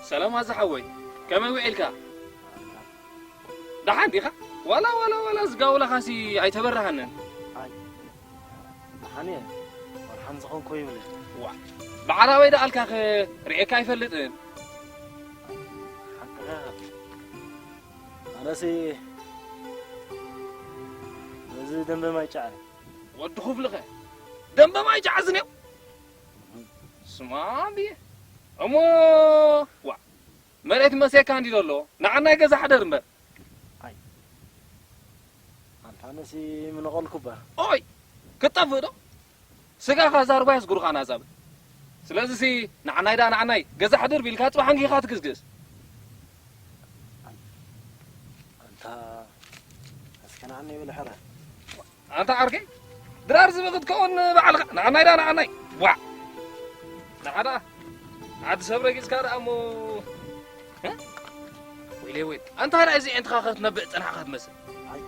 ሰላም ኣዛ ሓወይ፣ ከመይ ውዒልካ? ደሓን ዲኻ? ዋላ ዋላ ዋላ ዝጋውላኻሲ ኣይተበራሃንን። ኣይ፣ ደሓን እየ። ወርሓን ዝኾንኮ ይብልን። ዋ፣ ብዓራበይ ደኣልካኸ ርኤካ ኣይፈልጥን። ሓቅኻ። ኣነሲ ነዚ ደንበ ማይ ጫዕ። ወዲ ኩፍልኸ ደንበ ማይ ጫዕ ዝኔው። ስማ ብየ እሞ፣ ዋ፣ መሬት መሴካ እንዲ ዘሎ ንዓናይ ገዛ ሓደር እምበር። ኣይ፣ ኣንታ ነሲ ምነቐልኩ እባ። ኦይ፣ ክትጠፍእ ዶ? ስጋኻ ዛርባ የስጉርኻ ናዛብ። ስለዚሲ ንዓናይ ደኣ ንዓናይ ገዛ ሓደር ቢልካ ጽባሕ ኣንጊኻ ትግስግስ። ኣንታ እስከ ንዓናይ በል ሕረ። ኣንታ ዓርከይ፣ ድራር ዝብኢ ክትከውን ባዕልኻ፣ ንዓናይ ደኣ ንዓናይ። ዋዕ! ንዓ ደኣ ዓዲ ሰብ ረጊጽካ ደኣ እሞ፣ እ? ወይለይ ወይለይ፣ ኣንታ ደኣ እዚ ኣዒንትኻ ክትነብዕ ጸናሕካ ትመስል። ኣይ፣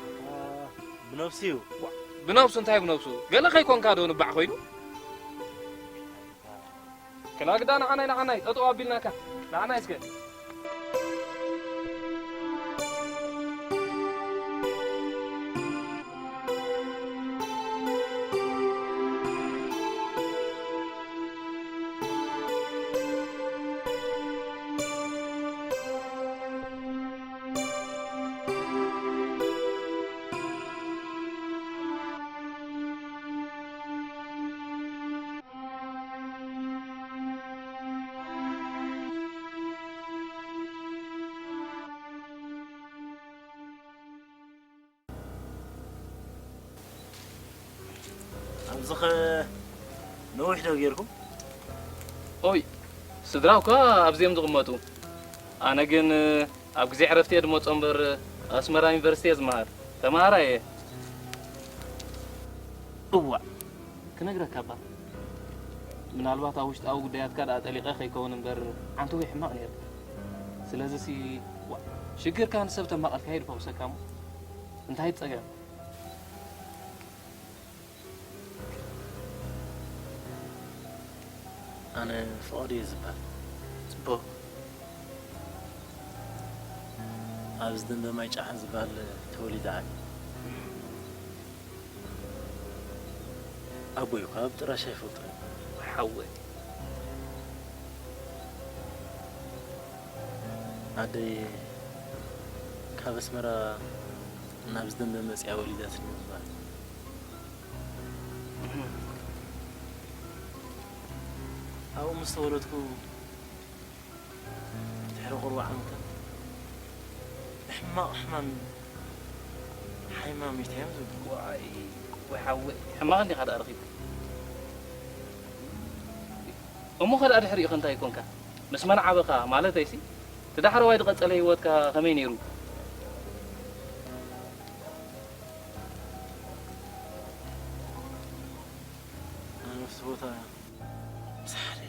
ኣንታ ብነብሱ እዩ። ዋዕ! ብነብሱ እንታይ ብነብሱ? ገለ ከይኮንካ ዶ ንባዕ ኮይኑ? ክላግዳ ንዓናይ፣ ንዓናይ፣ ጠጠው ኣቢልናካ። ንዓናይ እስከ። ኣብዚኸ ነዊሕ ዶ ጌርኩም? ኦይ፣ ስድራ እኳ ኣብዚኦም ዝቕመጡ። ኣነ ግን ኣብ ግዜ ዕረፍቲ እየ ዝመጾ እምበር፣ ኣስመራ ዩኒቨርሲቲ እየ ዝመሃር። ተማሃራይ እየ። እዋእ፣ ክነግረካ እባ። ምናልባት ኣብ ውሽጣዊ ጉዳያትካ ደኣ ጠሊቐ ከይከውን እምበር፣ ዓንተቦይ ሕማቕ ነይሩ። ስለዚሲ፣ ዋእ፣ ሽግርካ ንሰብ ተማቐልካዮ ድፈውሰካ እሞ፣ እንታይ ጸገም? ኣነ ፍቓዱ እየ ዝበሃል። ጽቡቕ። ኣብዚ ደንበ ማይ ጨሓን ዝበሃል ተወሊደ ዓብየ። ኣቦይ እኳ ኣብ ጥራሽ ኣይፈልጦን። ሓወይ። ኣደይ ካብ ኣስመራ ናብዚ ደንበ መጺኣ ወሊዳትኒ ምባል። ኣብኡ ምስ ተወለድኩ ድሕሪ ቁሩብ ዓመታት ብሕማቕ ሕማም ሓይማም ሞይታ እዮም ዝብሉ። ዋይ፣ ወይ ሓወይ፣ ሕማቕ እንዲኻ ደኣ ረኺብካ። እሞ ከ ደኣ ድሕሪኡ ከ እንታይ ኮንካ? ምስ መን ዓበኻ? ማለተይሲ፣ እቲ ዳሕረዋይ ዝቐጸለ ህይወትካ ከመይ ነይሩ? ኣነ ኣብቲ ቦታ ምስ ሓደ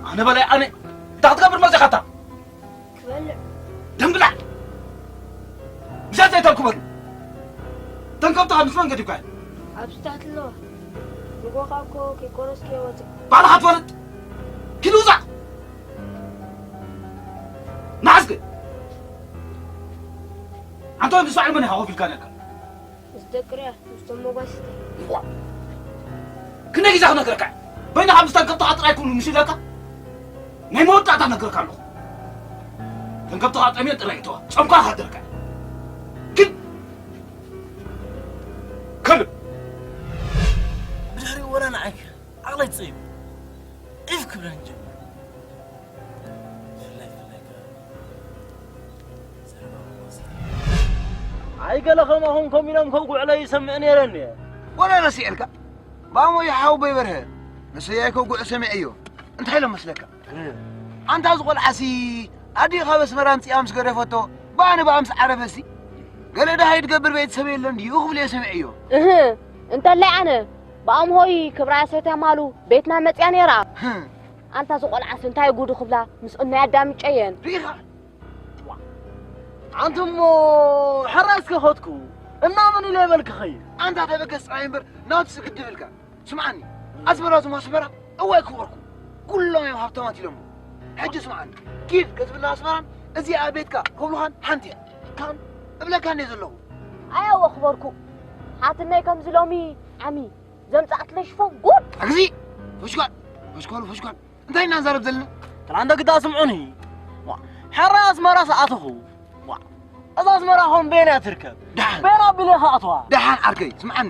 ኣነ በላይ ኣነ እንታይ ክትገብር መዚኻታ? ክበልዕ። ደም ብላዕ። ብዘት ዘይተልኩ በሉ። ተንከብትኻ ምስ መን ገዲፍካ? ኣብዚ ታሕቲ ኣለዋ። ንጎኻ እኮ ከይቆረስክዮ ወፅእ። ባዕልኻ ትፈልጥ። ኪድ ውፃእ። ንዓስከ? ኣንታ ምስ በዓል መን ኢኻ ኮፍ ኢልካ ነርካ? ምስ ደቂ ርያ፣ ምስቶም መጓሲቲ። ዋ! ክንደይ ግዜ ክነግረካ? በይንኻ ምስ ተንከብትኻ ጥራይ ኩኑ ምስ ኢለካ? ናይ መወዳእታ ነግረካ ኣለኹ። ተንከብትኻ ጠምየን ጥራይ እተዋ። ጸምካ ሃደርካ። ግን ከልብ። ብድሕሪኡ ወላ ንዓይ ዓቕለይ ትጸይብ። ዒፍ ክብለኒ ጀመረ። ብፍላይ፣ ብፍላይ ከ ዘረባ መጓሰ። ኣይ ገለ ከማኹም ከምኡ ኢሎም ከውግዑለይ ይሰምዕ ነይረ እንድየ። ወላ ረሲዐልካ? ብኣሞይ ሓወቦይ በርሀ፣ ንሰያይ ከውግዑ ሰሚዐዮ። እንታይ ኢሎም መስለካ? እ። ኣንታ እዚ ቆልዓሲ ኣዲኡ ካብ ኣስመራ ኣምጺኣ ምስ ገደፈቶ፣ ብኣነ ብኣ ምስ ዓረፈሲ፣ ገለ ደሃይ ትገብር ቤተሰብ የለን ድዩ ክብልዮ ሰሚዐዮ። እህ፣ እንተላይ ኣነ፣ ብኣምሆይ ክብራ ሰትያ ማሉ ቤትና መጽያ ነይራ። ህም። ኣንታ እዚ ቆልዓስ እንታይ ጉዱ ክብላ ምስ እኖይ ኣዳምጨየን። ሪኢኻ? ኣንቱሞ ሕራስ ከኸትኩ እና ምን ኢለ ይበልክ ኸይድ። ኣንታ ተበገስ ጥራይ እምበር ናብቲ ስግድ ይብልካ። ስምዓኒ፣ ኣስመራ ዝሞ ኣስመራ እዋይ ክበርኩ። ኩሎም እዮም ሃብታማት ኢሎሞ። ሕጂ ስምዓኒ፣ ኪድ ገዝብና ኣስመራን እዚኣ ቤትካ ክብሉኻን ሓንቲ እያ። ካን እብለካ እንደ ዘለኹ። ኣያወ ክበርኩ። ሓትነይ ከምዚ ሎሚ ዓሚ ዘምጻእትለይ ሽፎን ጉድ። ኣግዚ፣ ፈሽኳል፣ ፈሽኳሉ፣ ፈሽኳል። እንታይ ኢና ንዛረብ ዘለና? ትላንት ግዳ ስምዑኒ። ዋ፣ ሕራይ ኣስመራ ሰኣትኹ። ዋ፣ እዛ ኣስመራ ኸም ቤና ትርከብ። ደሓን። ቤና ኣቢለ ኸኣትዋ። ደሓን ዓርከይ፣ ስምዓኒ።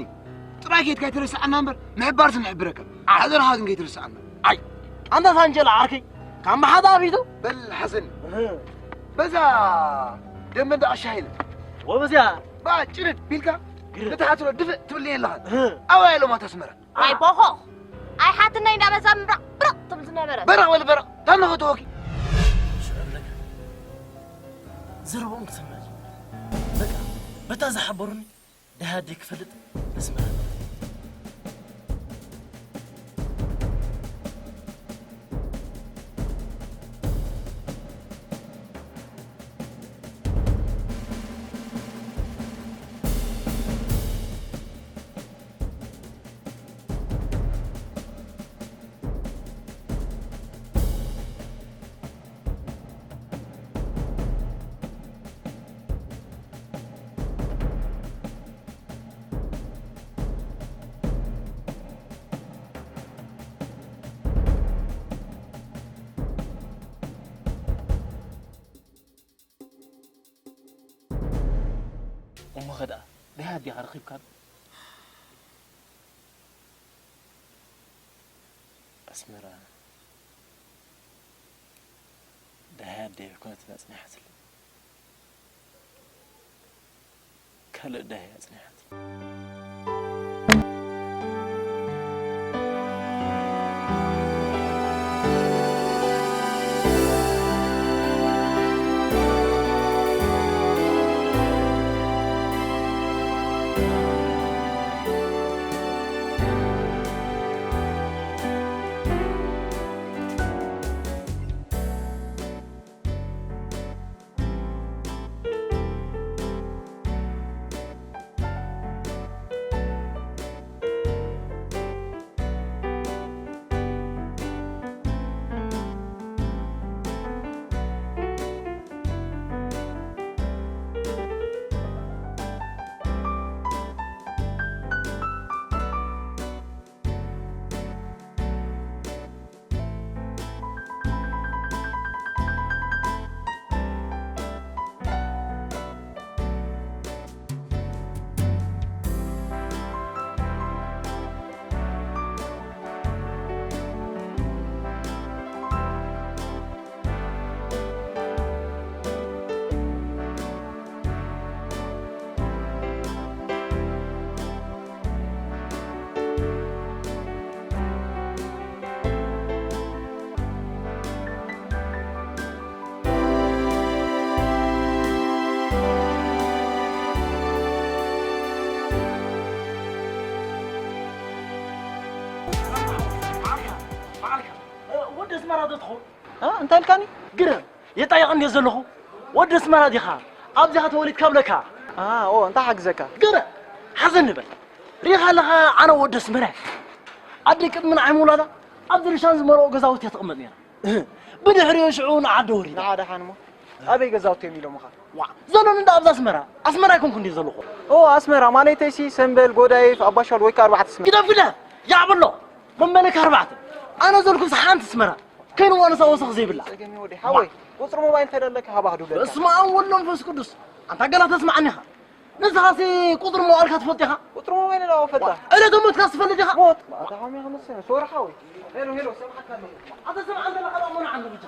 ጥራይ ኬድካ ኣይትረስዓና እምበር፣ ምሕባርሲ ንሕብረካ። ሓደራኻ ግን ከይትረስዓና። ኣይ፣ ኣንታ ሳንጀላ ዓርከይ፣ ካብ መሓዛ ኣቢቱ? በል ሓሰኒ። እህ። በዛ ደንበ እንዳ ቀሻ ኢለ። ወበዚኣ? ባ ጭርድ ቢልካ፣ ግርድ። ንታሕቲ ዶ ድፍእ ትብልኒ ኣለኻ? እህ። ኣበይ ኣለማት ኣስመራ? ኣይ ቦኾኽ! ኣይ ሓትነይ እንዳበዛ ምብራቕ ብርቕ ትብል ዝነበረት። በረቕ በል በረቕ! ታና ኸተወኪ! ሽዑ ኣለካ። ዘረባኦም ክሰምዕ ጀመረ። በቃ፣ በታ ዝሓበሩኒ ደሃ ኣደይ ክፈልጥ ደስ ምበለኒ። እሞኸ ደኣ ደሃ ኣዴኻ ረኺብካ ዶ? ኣስመራ ደሃ ኣደይ ኣይኮነትን ኣጽኒሓትለይ። ካልእ ደሃ እያ ኣጽኒሓትለይ። በዓልካ፣ በዓልካ፣ እ፣ ወዲ ኣስመራ ዶ ትኸውን? እ፣ እንታይ ኢልካኒ? ግርም፣ የጣይቕ እንድየ ዘለኹ። ወዲ ኣስመራ ዲኻ? ኣብዚኻ ተወሊድካ ብለካ። ኣ፣ ኦ፣ እንታይ ሓግዘካ? ግርም፣ ሓዘን ንበል። ሪኢኻ ኣለኻ፣ ኣነ ወዲ ኣስመራ እየ። ኣደይ ቅድሚ ንዓይ ምውላዳ፣ ኣብ ድርሻን ዝመልኦ ገዛውቲ እያ ትቕመጥ ነይራ። እህ፣ ብድሕሪኡ ሽዑ ንዓዲ ወሪዳ። ንዓ ደሓን እሞ፣ ኣበይ ገዛውቲ እዮም ኢሎምኻ? ዋ፣ ዘሎኒ እንዳ ኣብዛ ኣስመራ። ኣስመራ ኣይኮንኩ እንድየ ዘለኹ። ኦ፣ ኣስመራ ማለተይሲ ሰምበል፣ ጎዳይፍ፣ ኣባሻል ወይ ከኣ ኣርባዕተ ኣስመራ። ግደፍ ኢለ፣ ያዕብሎ፣ መመለካ ኣርባዕተ። ኣነ ዘልኩስ ሓንቲ ኣስመራ። ከይንዋንሳ ወሰኽ ዘይብላ። ጸገም ወዲ ሓወይ፣ ቁጽሪ ሞባይል እንተ ደለካ ሃባ ክድውለልካ። በስመ ኣብ ወወልድ ወመንፈስ ቅዱስ። ኣንታ ገላ ተስማዓኒ ኢኻ። ንስኻሲ ቁጽሪ ሞባይልካ ትፈልጥ ኢኻ? ቁጽሪ ሞባይል ዶ ፈታ? ዕለተ ሞትካ ትፈልጥ ኢኻ? ሞት፣ ኣታ ከመይ ክመስል? ሶሪ ሓወይ። ሄሎ፣ ሄሎ፣ ሰምዓካ ኣለኹ። ኣታ ሰምዓ እንተ ለኻ ደኣ መን ዓንዱ ብቻ።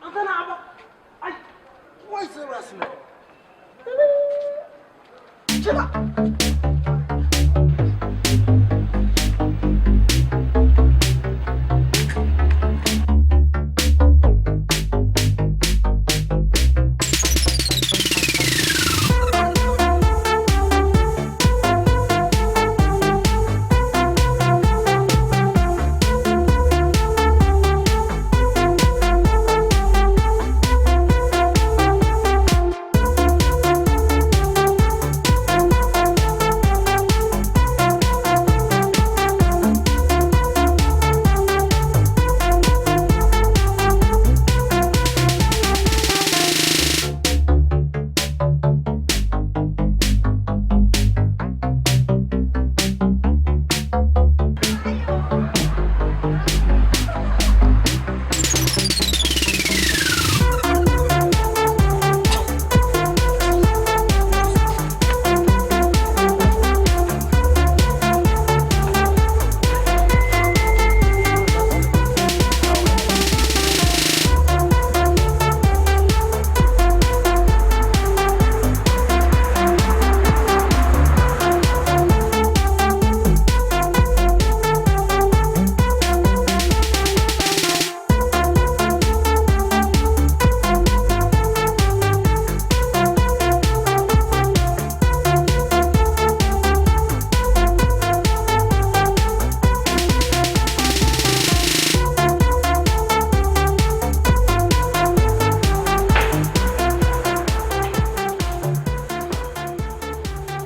ኣንተ ንዓባ። ኣይ፣ ወይ ሰብ ኣስመ። ችላ።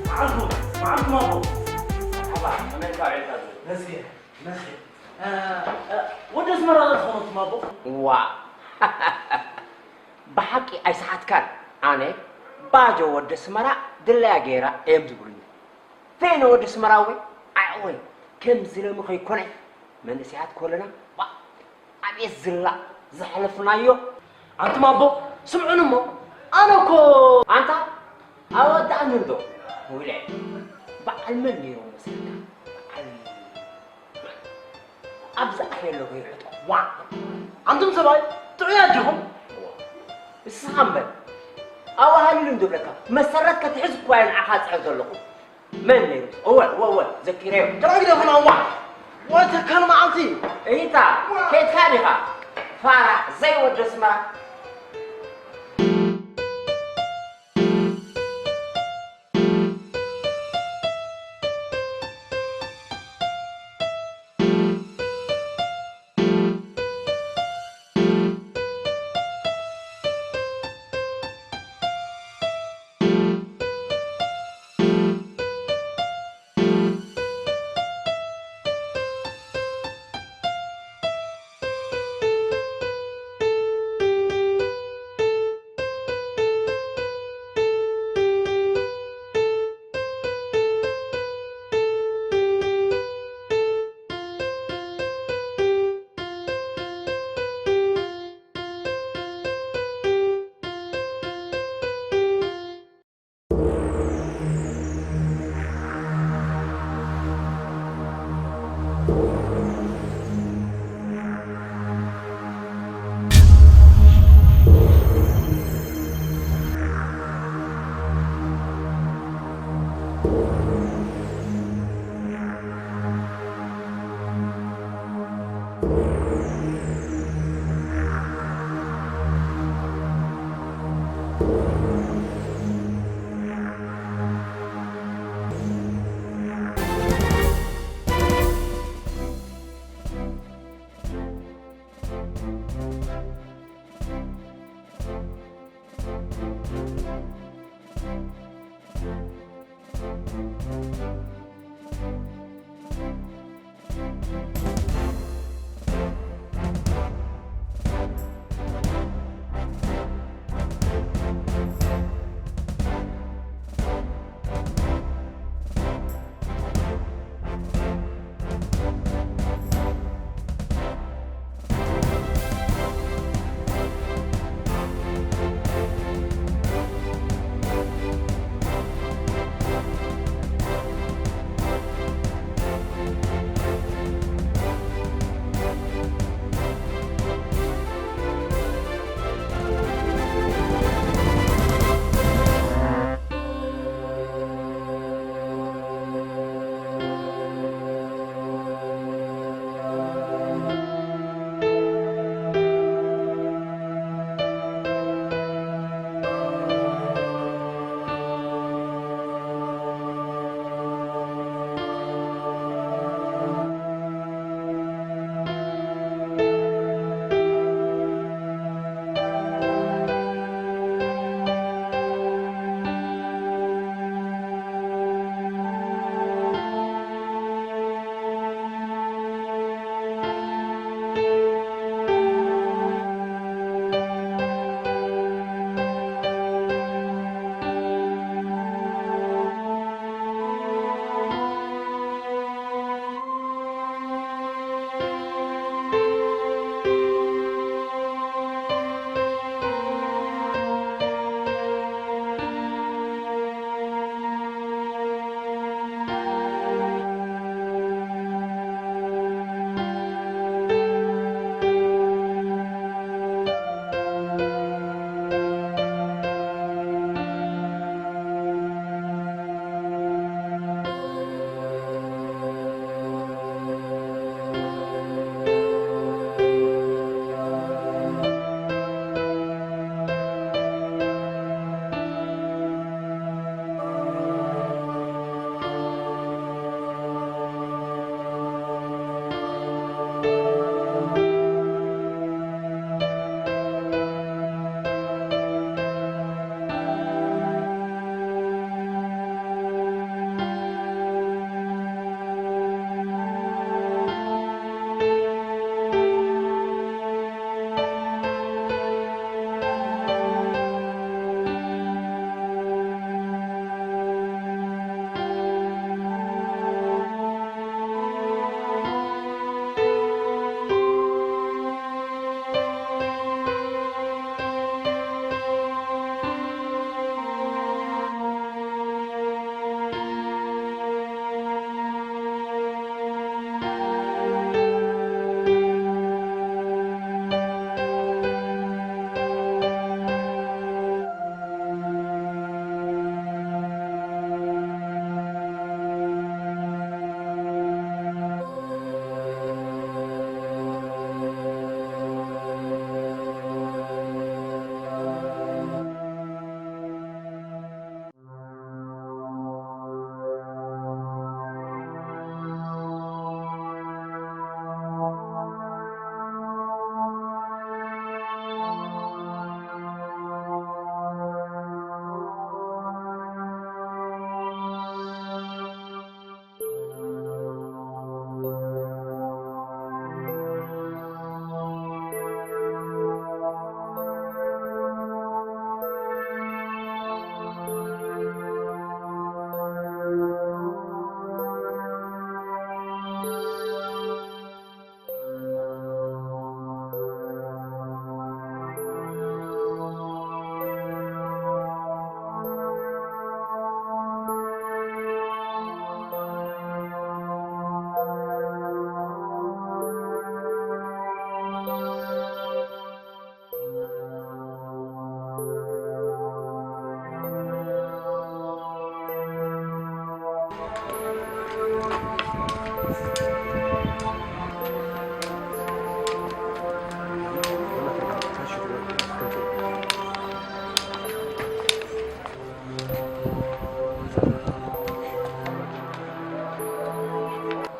መዓልኩም፣ መዓልኩም ኣቦ። መርሓባ፣ ከመይ ኣዕሪፍካ? መስገን፣ መስገን። እ፣ እ፣ ወዲ ኣስመራ ዶ ትኾኑ ኣቱም ኣቦ? ዋ፣ ብሓቂ ኣይሰሓትካን። ኣነ ባጆ ወዲ ኣስመራ ድላያ ገይራ እዮም ዝብሉኒ። ፌኖ ወዲ ኣስመራ ወይ፣ ኣይ ወይ፣ ከምዚ ሎሚ ከይኮነ። መንእሰያት ኮለና፣ ዋ፣ ኣቤት ዝላ ዘሕለፍናዮ። ኣንቱም ኣቦ፣ ስምዑኒ እሞ፣ ኣነ እኮ ኣንታ ኣወዳእ እንዶ ውለ በዓል መን ነይሩ መስለካ? በዓል ኣብዚ ኣትየ ኣለኹ ይሕጦ። ዋ! ኣንቱም ሰብኣይ ጥዑያት ዲኹም? ንስኻ እምበር ኣብኡ ሃሊሉ እንዶ ብለካ መሰረት ከትሕዝ እኳ እየ ንዓኻ ዝጽዕር ዘለኹ። መን ነይሩ? እወ እወ እወ ዘኪረዮ። ጥራይ ግደፉና። ዋ! ወተካን መዓልቲ። እይታ ኬድካ ዲኻ? ፋራ ዘይወዲ ኣስመራ።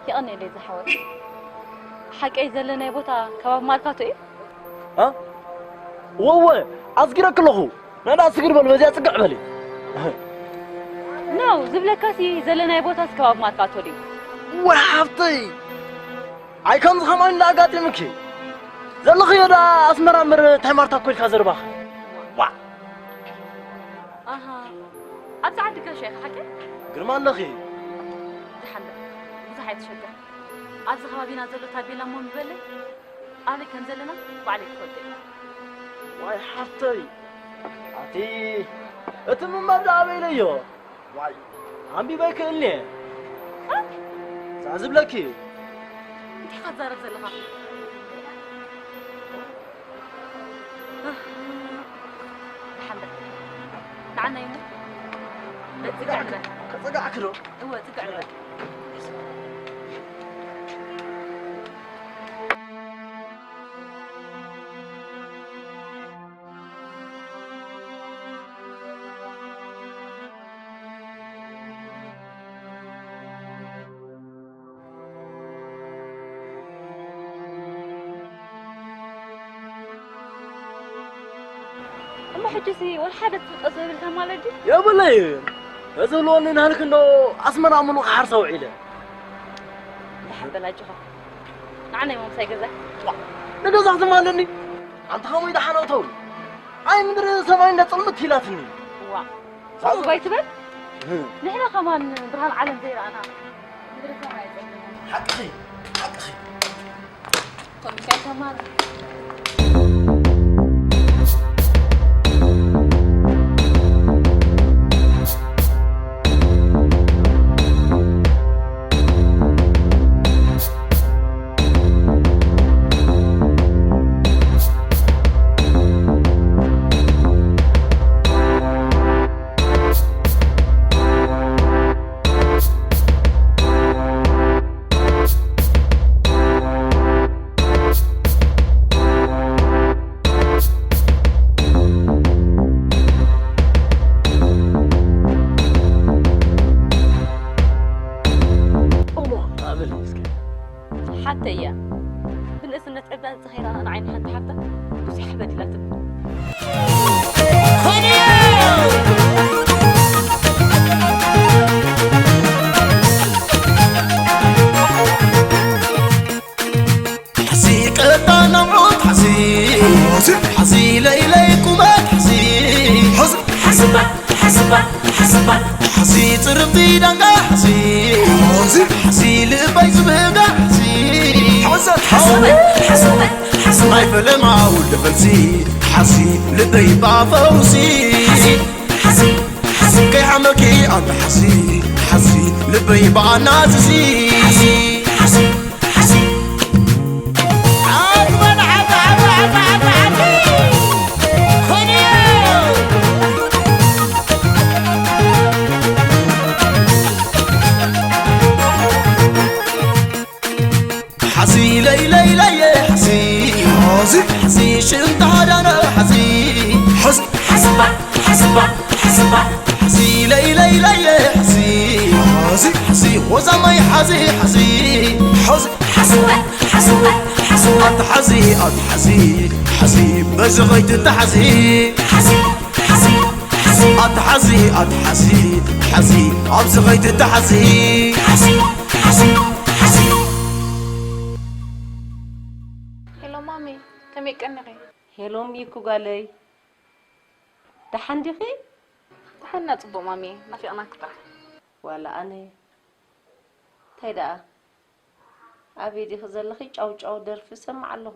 የቐንየለይ ዝሓወይ። ሓቀይ ዘለናይ ቦታ ከባቢ ማርካቶ እዩ? እ? ወወ፣ ኣስጊረኪ ኣለኹ። ናዳ ስግር በል፣ በዚኣ ጽግዕ በሊ። ነው ዝብለካሲ ዘለናይ ቦታስ ከባቢ ማርካቶ ድዩ? ወይ ሓፍተይ፣ ኣይ ከምዚ ከማን እንዳ ኣጋጢምኪ። ዘለኽዮ ዳ ኣስመራ እምበር እንታይ ማርታ እኮ ኢልካ ዘርባኻ? ዋ! ኣሃ፣ ኣብዚ ዓዲ ጋሻ ኢኻ ሓቂ? ግርማ ኣለኺ። ደሓን ዶ? ብዙሕ ኣይትሸገር። ኣብዚ ከባቢና ዘሎ ታቤላ እሞ ንበለይ፣ ኣበይ ከም ዘለና ባዕለይ ክፈልጦ እየ። ዋይ ሓፍተይ፣ ኣቲ እቲ ምንባር ደኣ ኣበይ ኢለዮ? ዋይ፣ ኣንቢበ ኣይክእልን እየ። እ? እዛ ዝብለኪ። እንታይ ኢኻ ትዛረብ ዘለኻ? ደሓን በል። ንዓና እዩ እሞ። በል፣ ጽግዕ ንበል። ከጸጋዕኪ ዶ? እወ፣ ጽግዕ ንበል። እሞ ሕጂሲ ወላ ሓደ ትፍልጦ ዘይብልካ ማለት ድዩ? የብለይ። እዚ ህልወኒ ንህልክ እንዶ ኣስመራ ምሉእ ክሓርሳ ውዒለ። ደሓን በል ኣጆኻ። ንዓና እሞ ምሳይ ገዛ። ዋ፣ ንገዛ ክትማለኒ? ኣንታ ኸመይ ደሓን ኣውተውኒ? ኣይ ምድሪ ሰማይ እንዳ ጽልምት ኢላትኒ። ዋ፣ ከምኡ ባይ ትበል? እህ። ንሕና ከማን ብርሃን ዓለም ዘይረኣና ምድሪ ሰማይ ኣይጸልምን። ሓቅኺ፣ ሓቅኺ። ኮሚካይ ከማን። እሞ፣ ኣበል እስከ። ሓተያ፣ ብንእስነት ዕብዳን ዝኸይራ ንዓይኒ ሓንቲ ሓፍታ ብዙሕ ሕበድ ኢላትኒ። ሓዚ ቀጣን ኣምዑት ሓዚ፣ ሓዚ ለይለይ ቁመት ሓዚ፣ ሓዚ፣ ሓስባ፣ ሓስባ፣ ሓስባ። ሓዚ ጽርብቲ ዳንጋ ሓዚ፣ ሓዚ ልበይ ዝብጋ ሓዚ፣ ሓዚ፣ ሓዚ፣ ሓዚ፣ ሓዚ። ናይ ፈለማ ውልደ ፈልሲ ሓዚ ልበይ ባፈውሲ ሓዚ፣ ሓዚ፣ ሓዚ። ከይሓመኪ ኣንተ ሓዚ፣ ሓዚ ልበይ ባናዝዚ ሓዚ፣ ሓዚ። ሓሲ። ዓቢ በል፣ ዓቢ፣ ዓቢ፣ ዓቢ፣ ዓቢ፣ ዓቢ። ኮንዮ። ሓሲ ለይ፣ ለይ፣ ለየ፣ ሓሲ። ሓሲ። ሓሲ ሽም ተሃዳነ፣ ሓሲ። ሓሲ። ሓስባ፣ ሓስባ፣ ሓስባ። ሓሲ ለይ ለይ ለየ ሓሲ። ሓሲ፣ ሓሲ፣ ወዛማይ ሓሲ፣ ሓሲ። ሓሲ፣ ሓሲ፣ ሓሲ፣ ሓሲ። ኣቲ ሓሲ፣ ኣቲ ሓሲ፣ ሓሲ፣ በዚ ኸይትተሓዚ። ሓሲ፣ ሓሲ፣ ሓሲ። ኣቲ ሓሲ፣ ኣቲ ሓሲ፣ ሓሲ፣ ኣብዚ ኸይትተሓዚ። ሓሲ፣ ሓሲ፣ ሓሲ። ሄሎ ማሚ፣ ከመይ ቀኒኺ? ሄሎ ሚኩ ጓለይ። ደሓን ዲኺ? ደሓንና ጽቡቕ ማሚ፣ ናፊቕናኪ ጥራሕ። ዋላ ኣነ። እንታይ ደኣ? ኣበይ ዲኺ ዘለኺ? ጫው ጫው ደርፊ እሰምዕ ኣለኹ።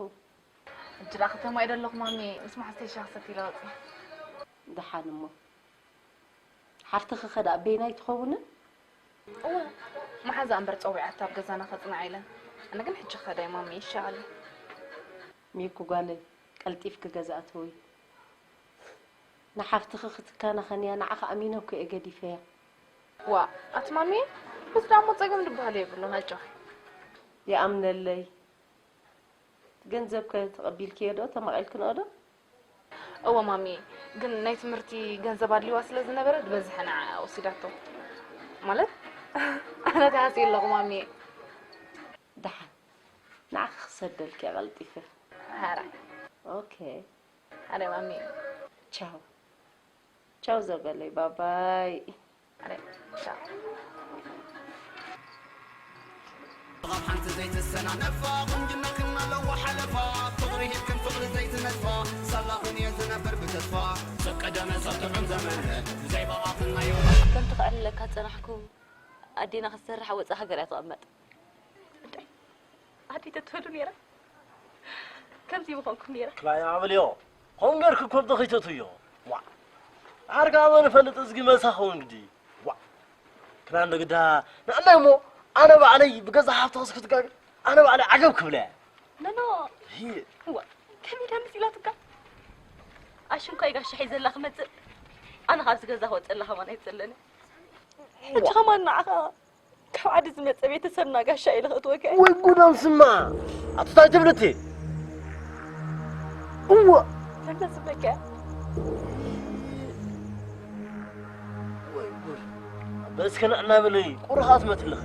ሕጂ ደኣ ከተማ እየ ዘለኹ ማሚ፣ ምስ መሓዝተይ ሻሂ ክሰቲ ኢለ ወጺኤ። ደሓን እሞ። ሓፍትኺ ኸ ደኣ በይና ኣይትኸውንን? እወ፣ መሓዛ እምበር ጸዊዓታ ኣብ ገዛና ከጽንዓ ኢለን። ኣነ ግን ሕጂ ክኸዳ እየ ማሚ፣ ይሻቐለይ። ሚኩ ጓለይ፣ ቀልጢፍኪ ገዛ ኣተዊ። ንሓፍትኺ ክትከናኸንያ ንዓኺ ኣሚነ እኮ እየ ገዲፈያ። ዋእ፣ ኣቲ ማሚ፣ በዚ ደኣ እሞ ጸገም ዝበሃል የብሉን፣ ኣጆኺ። ይኣምነለይ። ገንዘብከ ተቐቢልክዮ ዶ? ተማቒልክንኦ ዶ? እወ ማሚ፣ ግን ናይ ትምህርቲ ገንዘብ ኣድልዋ ስለ ዝነበረ ዝበዝሐ ንዓ ወሲዳቶ። ማለት ኣነ ተሃስየ ኣለኹ ማሚ። ደሓን ንዓኺ ክሰደልኪ ቀልጢፈ። ሓራይ። ኦኬ። ሓራይ ማሚ። ቻው። ቻው ዘበለይ ባባይ። ሓራይ። ቻው። ኣብ ሓንቲ ዘይትሰናነፋ ቁንጅናክን ኣለዎ ሓለፋ ፍቕሪ ሂብክን ፍቕሪ ዘይትነጥፋ ሳላኽን እየ ዝነብር ብተስፋ ዘቀደመ ሰብ ጥዑም ዘመን ብዘይ ባባኽን ናዮ ከም ትኽዕልለካ ዝጸናሕኩ ኣዴና ክትሰርሕ ወጻእ ሃገር እያ ትቐመጥ። እንታይ? ኣደይ ተትህሉ ነይራ ከምዚ ምኾንኩም ነይራ። ክላይ ኣብልዮ። ሆም ገርክ እኮ ብተኺተቱ እዮ። ዋ። ዓርካ ኣበ ንፈልጥ እዝጊ መሳኹ እንግዲ። ዋ። ክና እንደ ግዳ ንዕናይ እሞ ኣነ ባዕለይ ብገዛ ሃብትኽስ ክትጋግር ኣነ ባዕለይ ዓገብ ክብለ። ነኖ። ሂ። ዋ። ከመይ ዳ መሲላትካ? ኣሽንኳይ ጋሻ ሒዘላ ክመጽእ ኣነ ካብዚ ገዛ ክወጸላ ከማን ኣይጸለነ። ሕጂ ከማን ንዓኻ ካብ ዓዲ ዝመጸ ቤተሰብና ጋሻ ኢለ ክእትወካ እየ። ወይ ጉዶም ስማ! ኣቶ ታይ ትብልቲ? እወ! ተንተስበካ። ወይ ጉድ! በስከ ንዕና በለይ፣ ቁርኻት መትልኽ።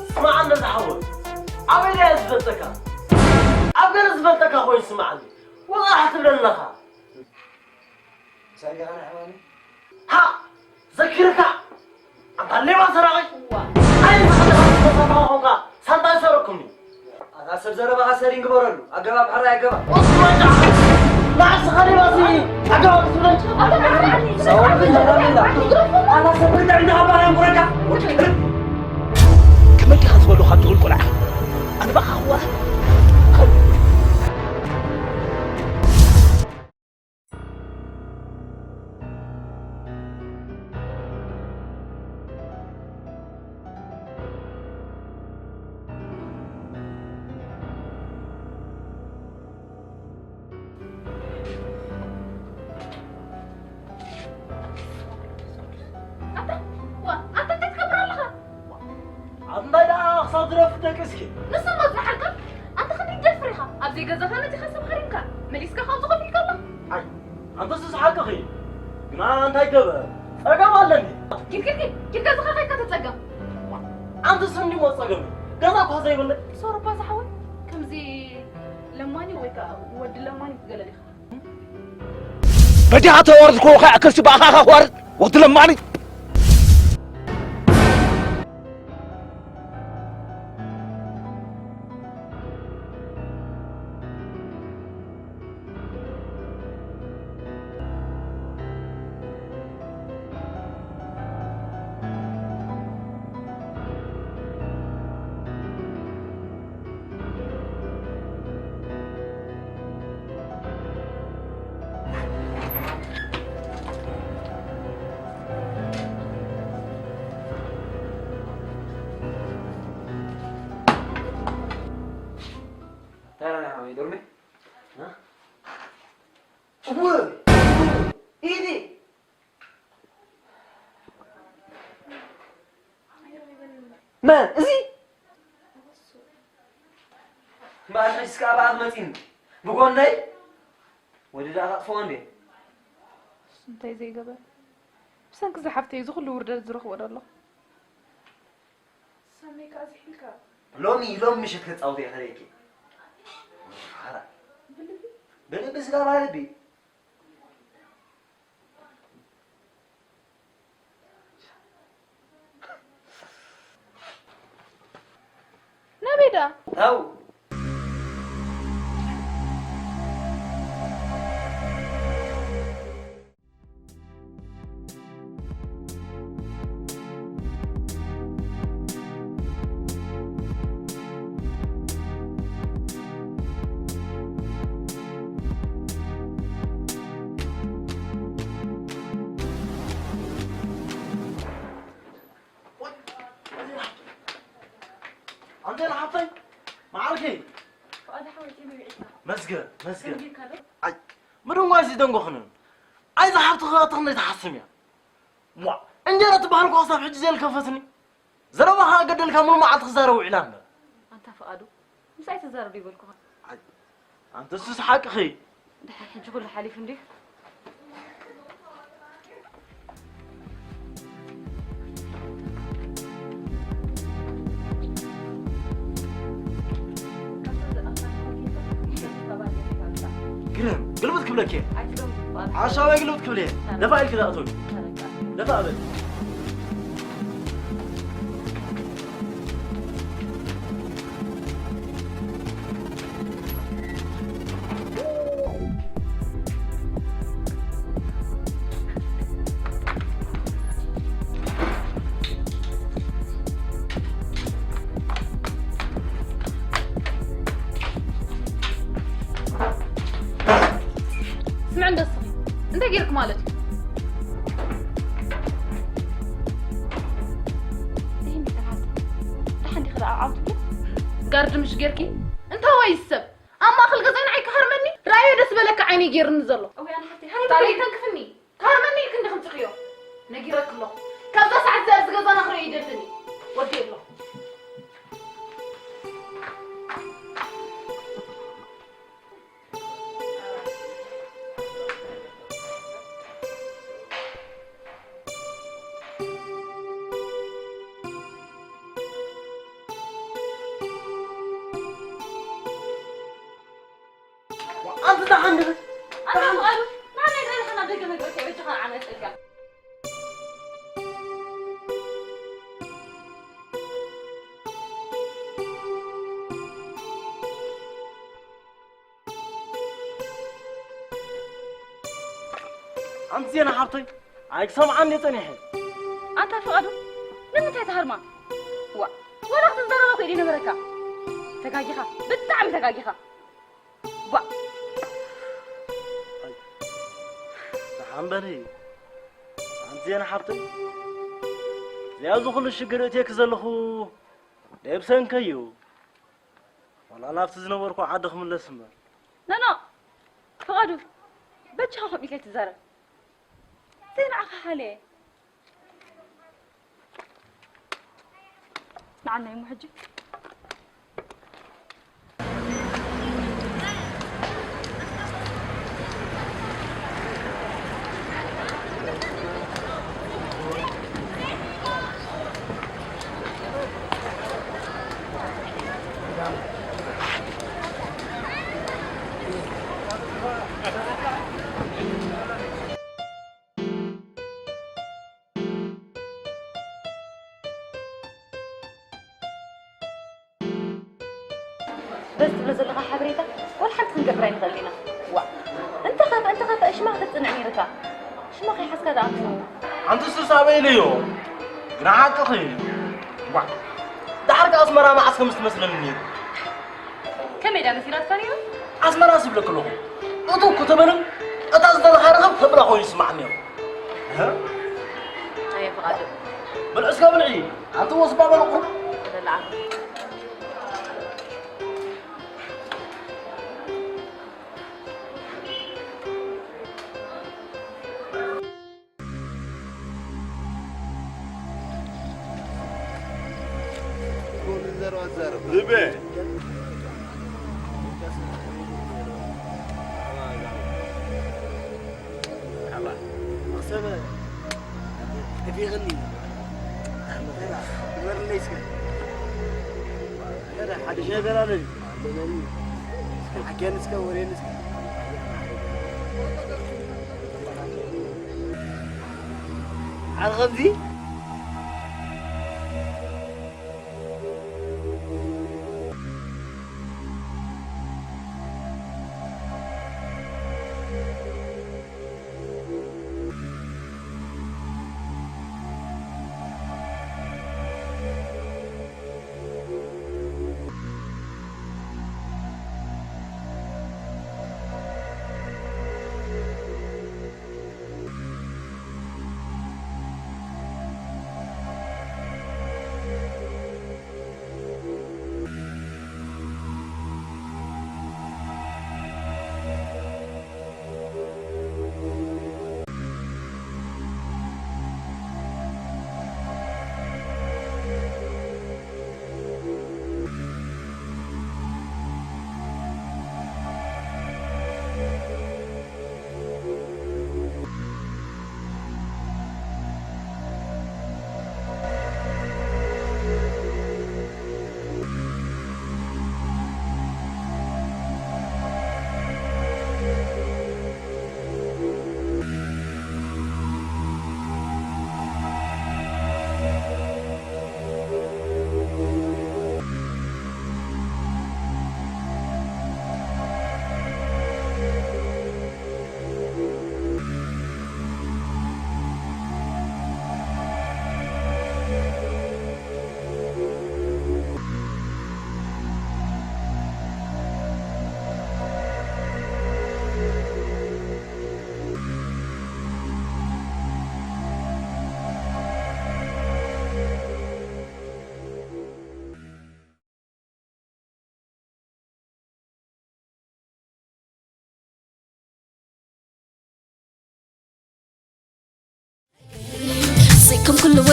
ስማዕ፣ ነዛ ሓወይ፣ ኣበይ ድያ ዝፈልጠካ? ኣብ ገለ ዝፈልጠካ ኮይኑ ስማዕኒ። ወቓሕ ትብለለኻ። ሰሪኻ ናይ ሕማመይ? ሃ! ዘኪርካ! ኣንታ ሌባ ሰራቒ! ዋ! ኣይ፣ ንስኻ ተሳፋሪ ኾንካ ሳንታ ዝሰረቅኩምኒ። ኣታ ሰብ ዘረባኻ ሰሪን ግበረሉ። ኣገባብ ሕራይ ኣገባብ። ወስመንጫ! ንዓስኻ ሌባ ሲ ኣገባብ ትብለኒ? ኣታ ሰውር ግን ዘረባ የላ። ኣታ ሰብ ብልዕ እንዳባርያ ጉረካ። ከመይ ዲኻ ዝበሉ ካብ ትብል ቆልዓ? ኣነ ባኻ ክዋ ኣታ፣ ዋ፣ ኣታ እንታይ ትገብር ኣለኻ? ኣብ እንታይ ደኣ ክሳብ ዝረፍድ ደቂ እስኪ? ንሱ እሞ ዝሓልካ፣ ኣንተ ክንደይ ትደፍር ኢኻ? ኣብ ዘይገዛእካ መጺኻ ሰብ ሃሪምካ፣ መሊስካ ካብዚ ኮፍ ኢልካ ኣለኻ። ኣይ፣ ኣንተስ ዝሓቅኺ። ግና እንታይ ገበር? ጸገም ኣለኒ። ኪድ፣ ኪድ፣ ኪድ፣ ኪድ ገዛኻ ከይድካ ተጸገም። ኣንተስ እንዲሞ ጸገም? ገዛ እኳ ዘይብለይ። ሶሮባ ዝሓወይ፣ ከምዚ ለማኒ ወይ ከኣ ወዲ ለማኒ ትገለል ኢኻ። በጃኻ ተዋርድ እኮ ኸኣ ከሲ ብኣኻኻ ክዋርድ ወዲ ለማኒ። ተራና ሓወይ ዶርሜ? እ? እወ! ኢዲ! መን? እዚ? እምበኣር ሕጅስ ከኣ ብኣፍ መጺኒ። ብጎነይ? ወዲ ደኣ ካጥፍኦ እንዴ? እንታይ ዘይገበር? ብሰንኪ እዛ ሓፍተይ እዚ ኩሉ ውርደት ዝረኽቦ ዶ ኣለኹ? ሰመይ ከኣ ዝሒልካ። ሎሚ፣ ሎሚ ምሸት ከጻውት እየ ከርእየኪ። ሓራ። ብልቢ? ብልቢ ስጋ ባልቢ። ናበይ ደኣ? ታው። ሓፍተይ፣ መዓልከይ። ፍቓድ ሓወይ፣ ቴሌ ርኢኻ? መስገን፣ መስገን። ደንጊርካ ዶ? ኣይ፣ ምድንጓይ ሲ ደንጎኽንን። ኣይ፣ ዝሓፍትኻ ትኽነይ ትሓስም እያ። ዋ፣ እንጀራ ትበሃል እኮ ክሳብ ሕጂ ዘይልከፈትኒ። ዘረባኻ ገደልካ ሙሉ መዓልቲ ክዛረብ ውዒላ እምበር። ኣንታ ፍቓዱ፣ ምስኣይ ትዛረብ ዶ ይበልኩኻ? ኣይ፣ ኣንተ እሱስ ሓቅኺ። ድሓር ሕጂ ኩሉ ሓሊፉ እንድዩ። ግርም፣ ግልብጥ ክብለኪ። ኣይትደንጉ፣ ፍቓዱ። ሓሻወይ ግልብጥ ክብለ። ደፋ ኢልኪ ዳእቶይ። ተረጋጋ። ደፋ በል። ስምዕ እንዶ እስኺ፣ እንታይ ጌርክ ማለት እዩ? ደሓን ዲኺ ደኣ ዓውትኪ? ጋርድ ምሽ ጌርኪ? እንታይ ወይ ሰብ? ኣብ ማእከል ገዛይ ንዓይ ክሃርመኒ? ራእዮ ደስ በለካ ዓይነይ ጌርኒ ዘሎ። እውይ ኣነ ሓፍተይ፣ ሃኒ ታዲያ በሊ። ተንክፍኒ። ክሃርመኒ ኢልክ እንዲ ከምጽኽዮ። ነጊረክ ኣለኹ። ካብዛ ሰዓት እዚኣ ኣብዚ ገዛና ክርእዮ ይደልን እዩ። ወዲ ኣሎ። ኣንተ ደሓን ዶ? ኣታ ፍቓዱ፣ ንዓና ይደልኻ ናብ ደገ መግበርካ በጃኻ ንዓና ይጸልካ። ኣንቲ ዜና ሓብተይ፣ ኣይክሰምዓን እየ ጸኒሐ። ኣንታ ፍቓዱ፣ ንምንታይ ትሃርማ? ዋእ፣ ዋላ ክትዛረባ እኮ ኢደ ነበረካ። ተጋጊኻ፣ ብጣዕሚ ተጋጊኻ። ጓእ። ኣይ፣ ደሓን በሊ። ኣንቲ ዜና ሓብተይ፣ እዚኣ እዚ ኩሉ ሽግር እትየኪ ዘለኹ ደይ ብሰንከይ እዩ። ዋላ ናብቲ ዝነበርኩ ዓዲ ክምለስ እምበር። ኖኖ፣ ፍቓዱ፣ በጃኻ ከምኡ ኢልካ ኣይትዛረብ። ዘይንዓኻ ሓልየ። ንዓና እሞ ሕጂ። በዚ ትብሎ ዘለኻ ሓበሬታ ዋላ ሓንቲ ክንገብር ኣይንኽእልን ኢና። ዋእ፣ እንተኸፍአ እንተኸፍአ ሽማ ከተጽንዕ ነይርካ። ሽማ ከይሓዝካ ደኣ ኣንቱ። ኣንቲ ሱስ ኣበይ ኢለዮ? ግና ሓቅኺ። ዋእ፣ ደሓር ከ ኣስመራ መዓስ ከም ዝትመስለኒ ነይሩ? ከመይ ደኣ መሲላትካ ነይሩ? ኣስመራ ዝብለኪ ኣለኹ። እቱ እኮ ተበልም እታ ዝደለኻ ርኽብ ተብላ ኮይኑ ይስማዕ ነይሩ። እህ? ኣየ ፍቓዱ። በል እስከ ብልዒ፣ ኣንቲ ወስባ በል ቁሩብ። በል ዓቢ። ልቤ። ሓደ ነገር ኣለኒ። ሓኪያን እስከ ወሬን እስከ ዓል ከምዚ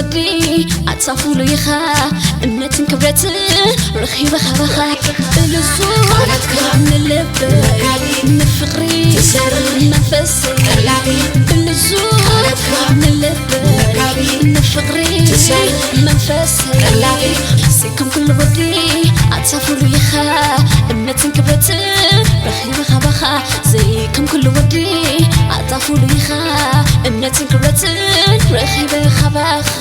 ወዲ ኣጻፉሉ ኢኻ እምነትን ክብረትን ረኺበ ካባኻ። ብልዙ ንልበይ ንፍቕሪ መንፈሰይ። ብልዙ ንልበይ ንፍቕሪ መንፈሰይ። ዘይከም ኩሉ ወዲ ኣጻፉሉ ኢኻ እምነትን ክብረትን ረኺበ ካባኻ። ዘይከም ኩሉ ወዲ ኣጣፉሉ ኢኻ እምነትን ክብረትን ረኺበ ካባኻ።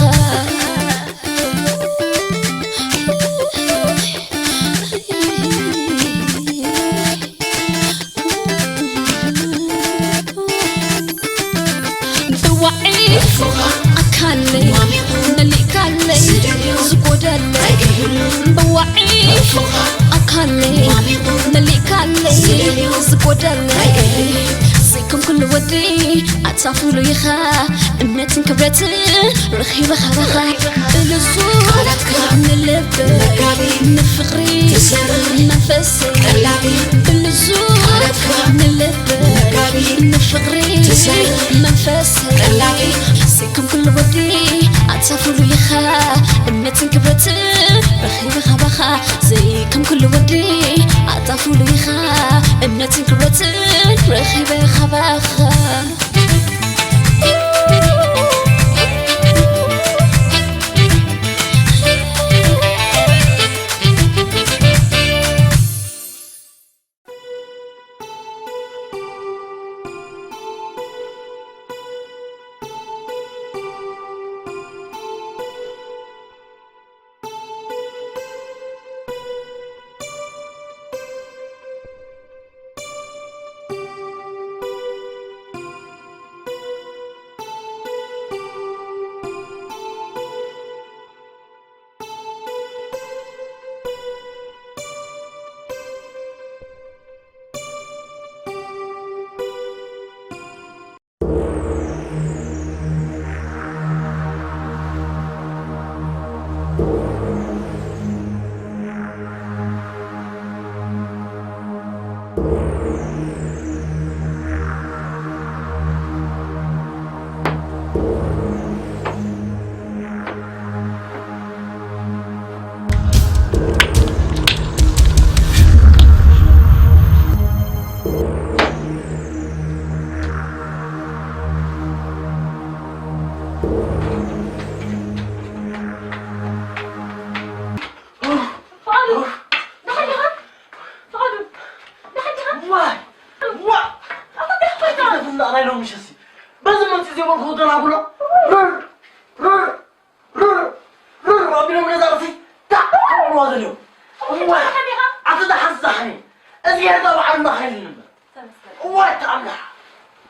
ብዋዒ ኣካለይ መሊእካለይ ዝጎደለይ ብዋዒ ኣካለይ መሊእካለይ ዝጎደለይ። ዘይከም ኩሉ ወዲ ኣጻፉሉ ኢኻ እምነትን ክብረትን ረኺበ ካባኻ። ብልዙ ንልበይ ንፍቕሪ መንፈሰይ። ብልዙ ንልበይ ንፍቕሪ መንፈሰይ። ዘይከም ኩሉ ወዲ ኣጻፉሉ ኢኻ እምነትን ክብረትን ረኺበ ካባኻ። ዘይከም ኩሉ ወዲ ኣጣፉሉ ኢኻ እምነትን ክብረትን ረኺበ ካባኻ። ፍቓዱ፣ ደሓን ዲኻ? ፍቓዱ፣ ደሓን ዲኻ? ዋይ! ዋ! ኣታ እንታይ ኮይንካ? ኣታ እንታይ ኮይንካ? በዚ መጽእ ዘይበልኩ ደናጉሎ። ርር! ርር! ርር! ርር! ኣቢሎም ነዛ ርእሲ ታዕ ክብልዋ ዘለው። እዋይ! ኣታ ደሓን ዛሕኒ። እዚ ሄርታ በዓል ማኸል ነበር። ተመስገን። እዋይ ተኣምልሓ።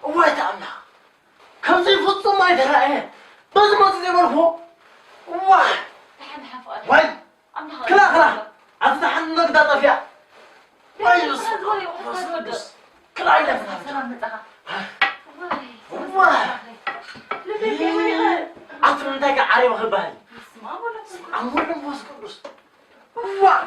እዋይ ተኣምልሓ። ከምዚ ፍጹም ኣይተራእየ። በዚ መጽእ ዘይበልኩ። እዋይ! ደሓን ደሓን ፍቓዱ። ዋይ! ኣምላኽ ክላ፣ ክላ። ይባርክ። ኣቲ ደሓን ነግዳ ጠፊኣ። ወይ፣ ክላ፣ ዝወይ፣ መንፈስ ወደ። ቅዱስ። ክላ፣ ኢላ፣ ክላ። ሰላም መጻኻ። ዋይ። ዋይ። ልበይ ከይወደቐ። ኣቲ ንምንታይ ከ ዓሪበ ክበሃል? በስመ ኣብ ወወልድ ወመንፈስ ቅዱስ። ዋይ።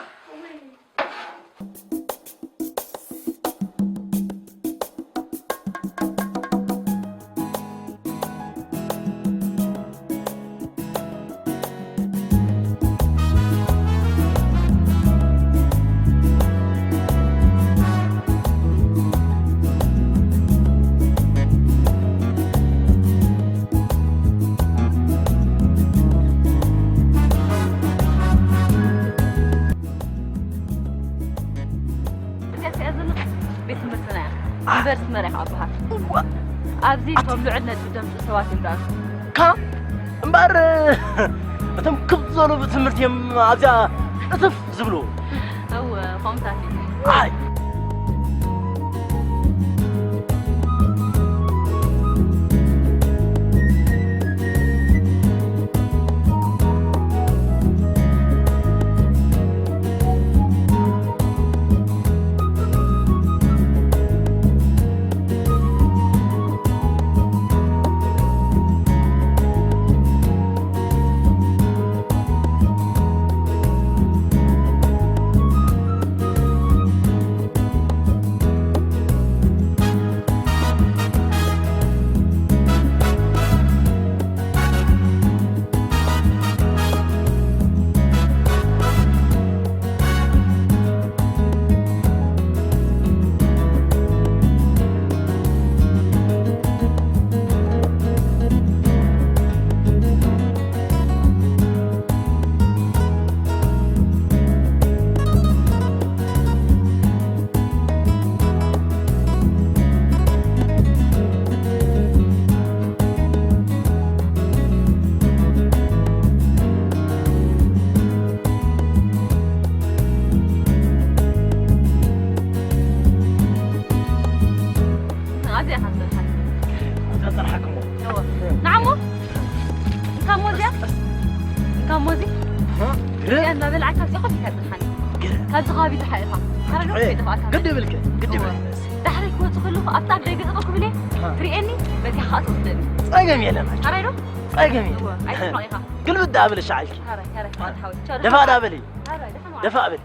እዚኣ እዚኣ ዘሎ ቤት ትምህርትና እያ። ዩኒቨርሲቲ መሪሕ ኣባሃት። እዋ! ኣብዚ እቶም ልዑል ነጥቢ ዘምጽኡ ሰባት እዮም ደኣ። ካብ እምበኣር እቶም ክብ ዝበሉ ብትምህርቲ እዮም ኣብዚኣ እትፍ ዝብሉ። እወ፣ ከምኡታት እዩ። ኣይ! ካብ ሞዚ ካብ ሞዚ እዚኣ እናበላዕካ እዚኣ ኾፍ ኢልካ ጽንሓኒ። ካብዚ ከባቢ ዝሓ ኢኻ። ሓረዶ እ፣ ይጥፋእካ። ግድ ይብልኪ፣ ግድ ይብልኪ። ዳሕሪ ክወጽእ ከለኹ ኣብታ ኣብ ደገ ጠጠው ክብል እየ። ኣሃ። ትርእየኒ፣ በዚኣ ኸኣ ትወስደኒ። ጸገም የለን። ሓራይ ዶ? ጸገም የለን። እወ፣ ኣይትሕመቕ ኢኻ። ግልብጥ ዳኣ በሊ ሻዕልኪ። ሓራይ፣ ሓራይ፣ ሓራይ፣ ሓወይ። ቻው፣ ደፋእ ዳኣ በሊ። ሓራይ፣ ደሓን ዋል። ደፋእ በሊ።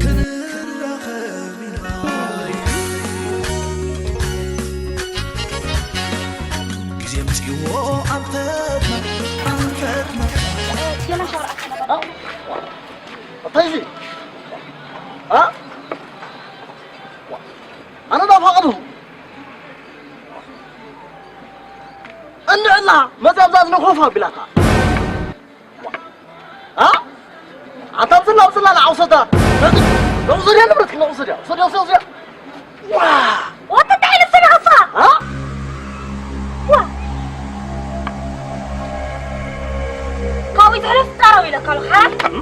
ክንራኸብ ኢና። ግዜ መጺእዎ ኣንፈትና፣ ኣንፈትና። እንታይ እዚ? ኣ? ኣነ ዳ ፈቐድኹ። እንዕላ መጻብዛብ ንኾፍ ኣቢላታ። ኣ? ኣታ ብዝላ፣ ብዝላ ንዓውሰዳ። ነዚ ነውሰድያ ንብረትኪ ነውሰድያ። ውሰድያ፣ ውሰድያ፣ ውሰድያ። ዋ! ወጥታ ኢለ ዝሰማዕኳ። ኣ? ዋ! ካብኡ ዝሕለፍ ዛረብ ኢለካ ኣለኹ፣ ሓራም።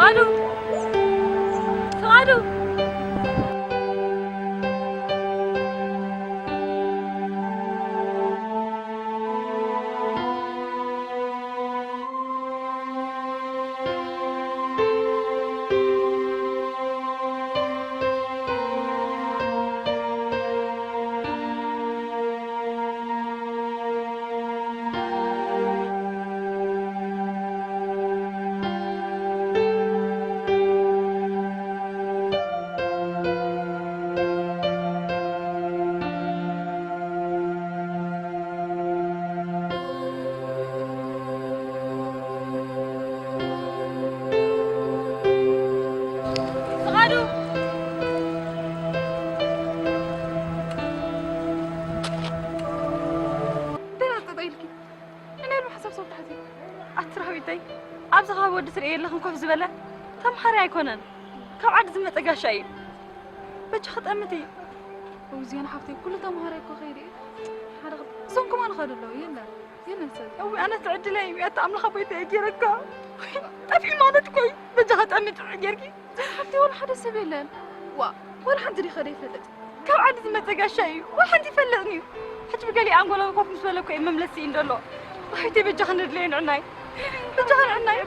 ፍቓዱ! ፍቓዱ! ፍቓዱ! ደናጠጠ ኢልኪ። እኔ ድማ ሓሳብ ሰብ ተሓዚ። ኣቲ ራህዊተይ፣ ኣብዚ ከባቢ ወዲ ትርእየ የለኽን ኮፍ ዝበለ? ተምሃራይ ኣይኮነን። ካብ ዓዲ ዝመጸ ጋሻ እዩ። በጃኺ ጠምቲ። እውዝያን ሓፍተይ፣ ኩሉ ተምሃራይ እኮ ከይደ እዩ። ሓደ ኽብ-፣ እዞም ከማን ኸዱ ኣለዉ። የለን፣ የለን ሰብ። እዊ፣ ኣነ ትዕድለይ እዩ። ኣቲ ኣምላኽ ኣቦይተይ ገይረካ። ጠፊኡ ማለት እኮ እዩ። በጃኺ ጠምቲ ጥዑይ ጌርኪ። ሓፍተይ፣ ወላ ሓደ ሰብ የለን። ዋ፣ ወላ ሓንቲ ዲኸ ዘይፈልጥ? ካብ ዓዲ ዝመጸ ጋሻ እዩ። ወላ ሓንቲ ይፈልጥኒ እዩ። ሕጂ ብገሊእ ኣንጎሎ ኮፍ ምስ በለ እኮ እዩ መምለሲ እዩ እንደሎ። ራህዊተይ፣ በጃኺ ንድለዮ ንዕናይ። በጃኺ ንዕናይ።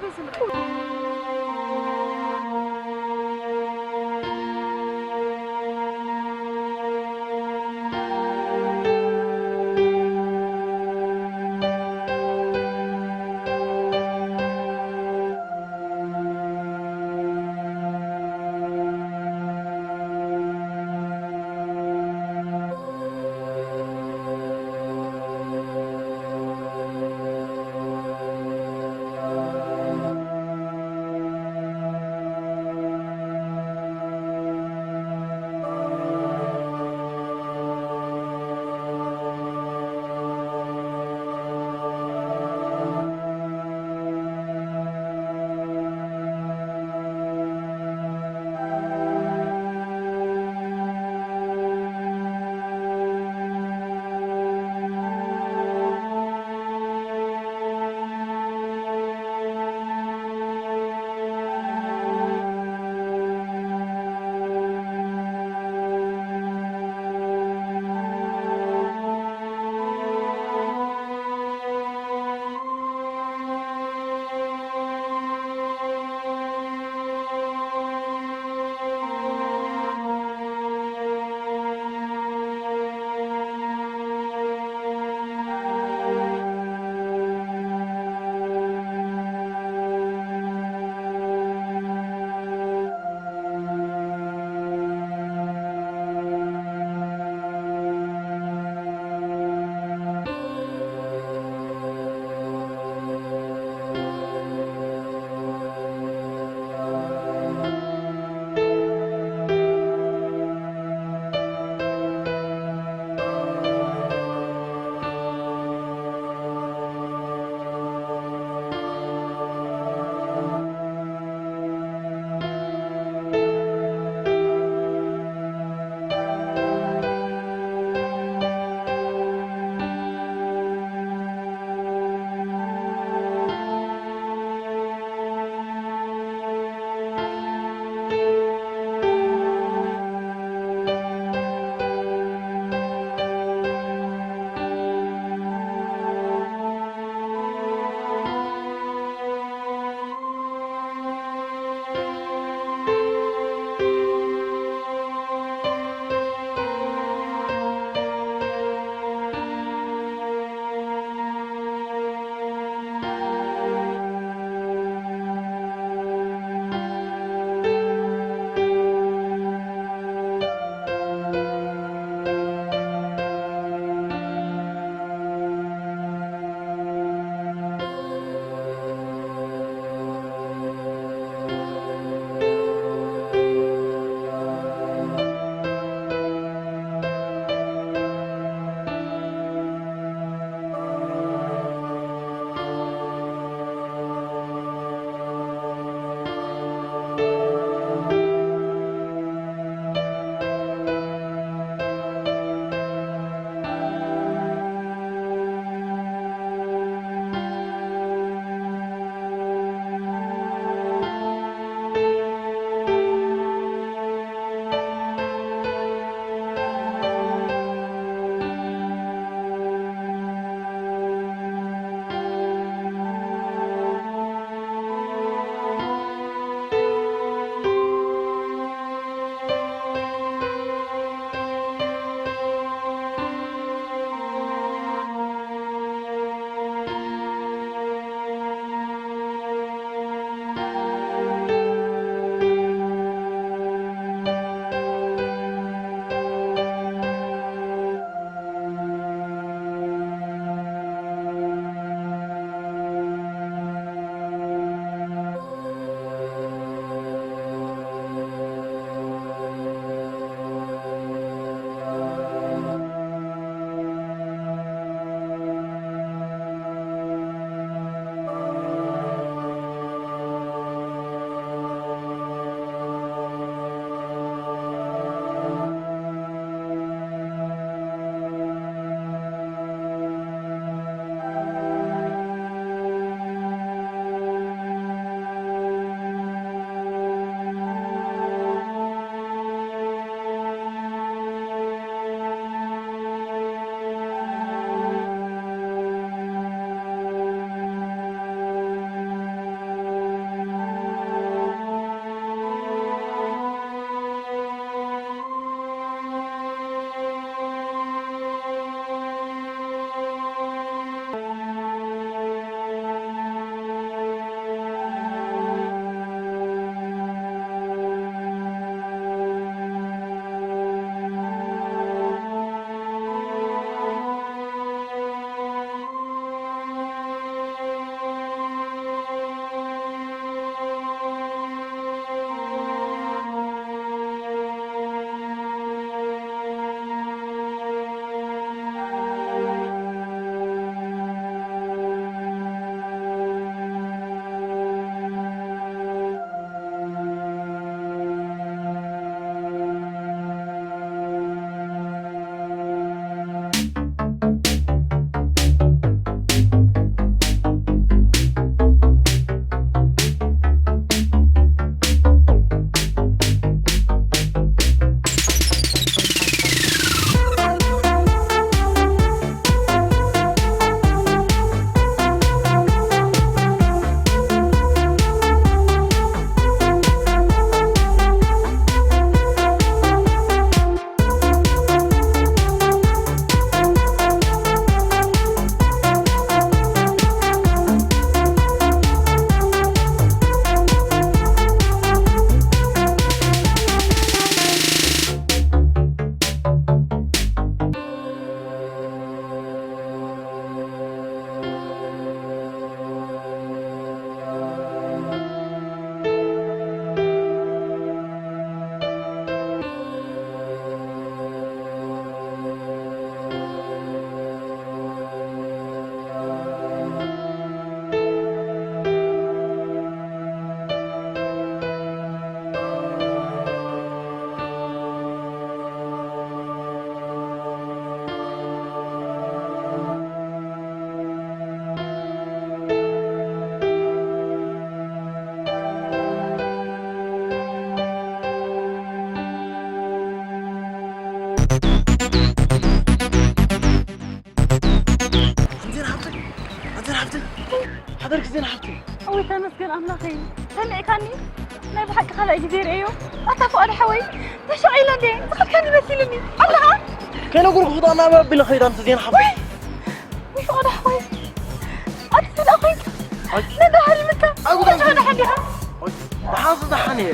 ተመስገን ኣምላኸይ፣ ሰሚዕካኒ? ናይ ብሓቂ ካልኣይ ግዜ ርእዮ። ኣታ ፍቓድ ሓወይ፣ ተሻቒለ እንዴ? ዝኸድካኒ መሲልኒ። ኣለኻ? ከይነገርኩ ክጣና መቢለ ኸይዳ እንተ ዜና ሓወይ። ወይ፣ ወይ ፍቓድ ሓወይ። ኣቲ ስለ ኾይንካ። ኣይ። ነዳ ሃሪምካ። ኣይ፣ ጉዳይ። ወደ ሓደ ሓንዲኻ። ኣይ፣ ደሓን ስለ ደሓን እየ።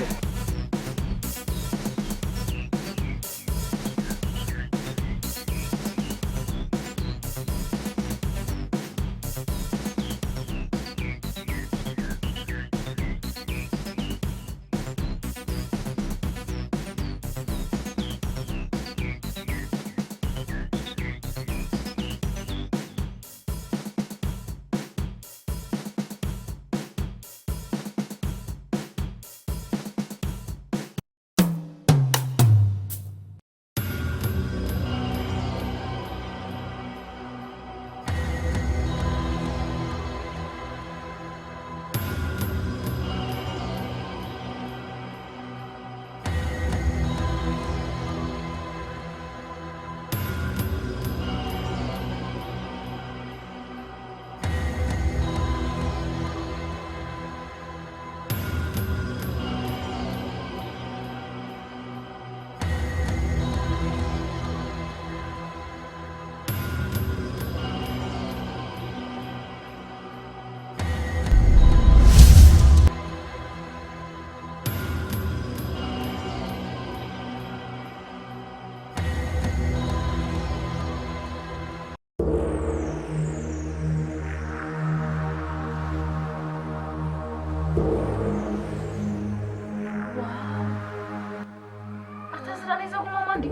ኣታ ስራ ናይ ዘጉማ ማንዲ።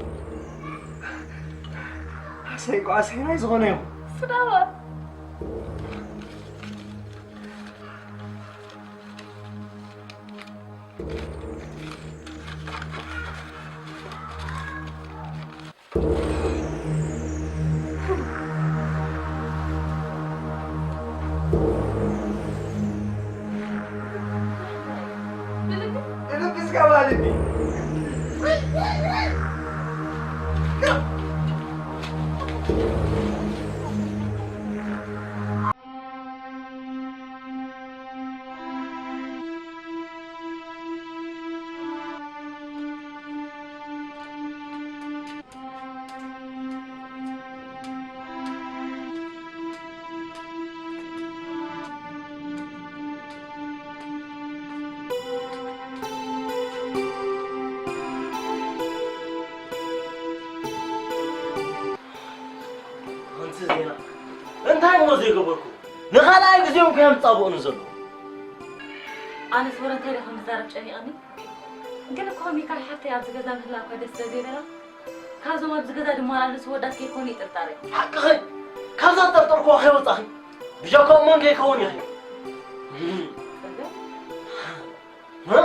ኣሰይ፣ ቋሰይ ናይ ዝኾነ እዩ። ስዳባ። ኣንቲ ዜና፣ እንታይ እሞ ዘይገበርኩ? ንኻልኣይ ግዜ እውን ከየምጻብኡኒ ዘለዉ። ኣነስ ወረ እንታይ ደኣ ከም ዝዛረብ ጨኒቐኒ። ግን እኮ ሚካል ሓፍተይ ኣብዚ ገዛ ምህላ እኳ ደስ ስለ ዘይበላ፣ ካብዞም ኣብዚ ገዛ ዝመላለሱ ወዳት ከይኮኑ ይጥርጣረ። ሓቅኺ፣ ካብዛ ዝጠርጠርኩዋ ከይወጻኺ፣ ብጀካኡ መን ከይከውን ኢኺ። እ?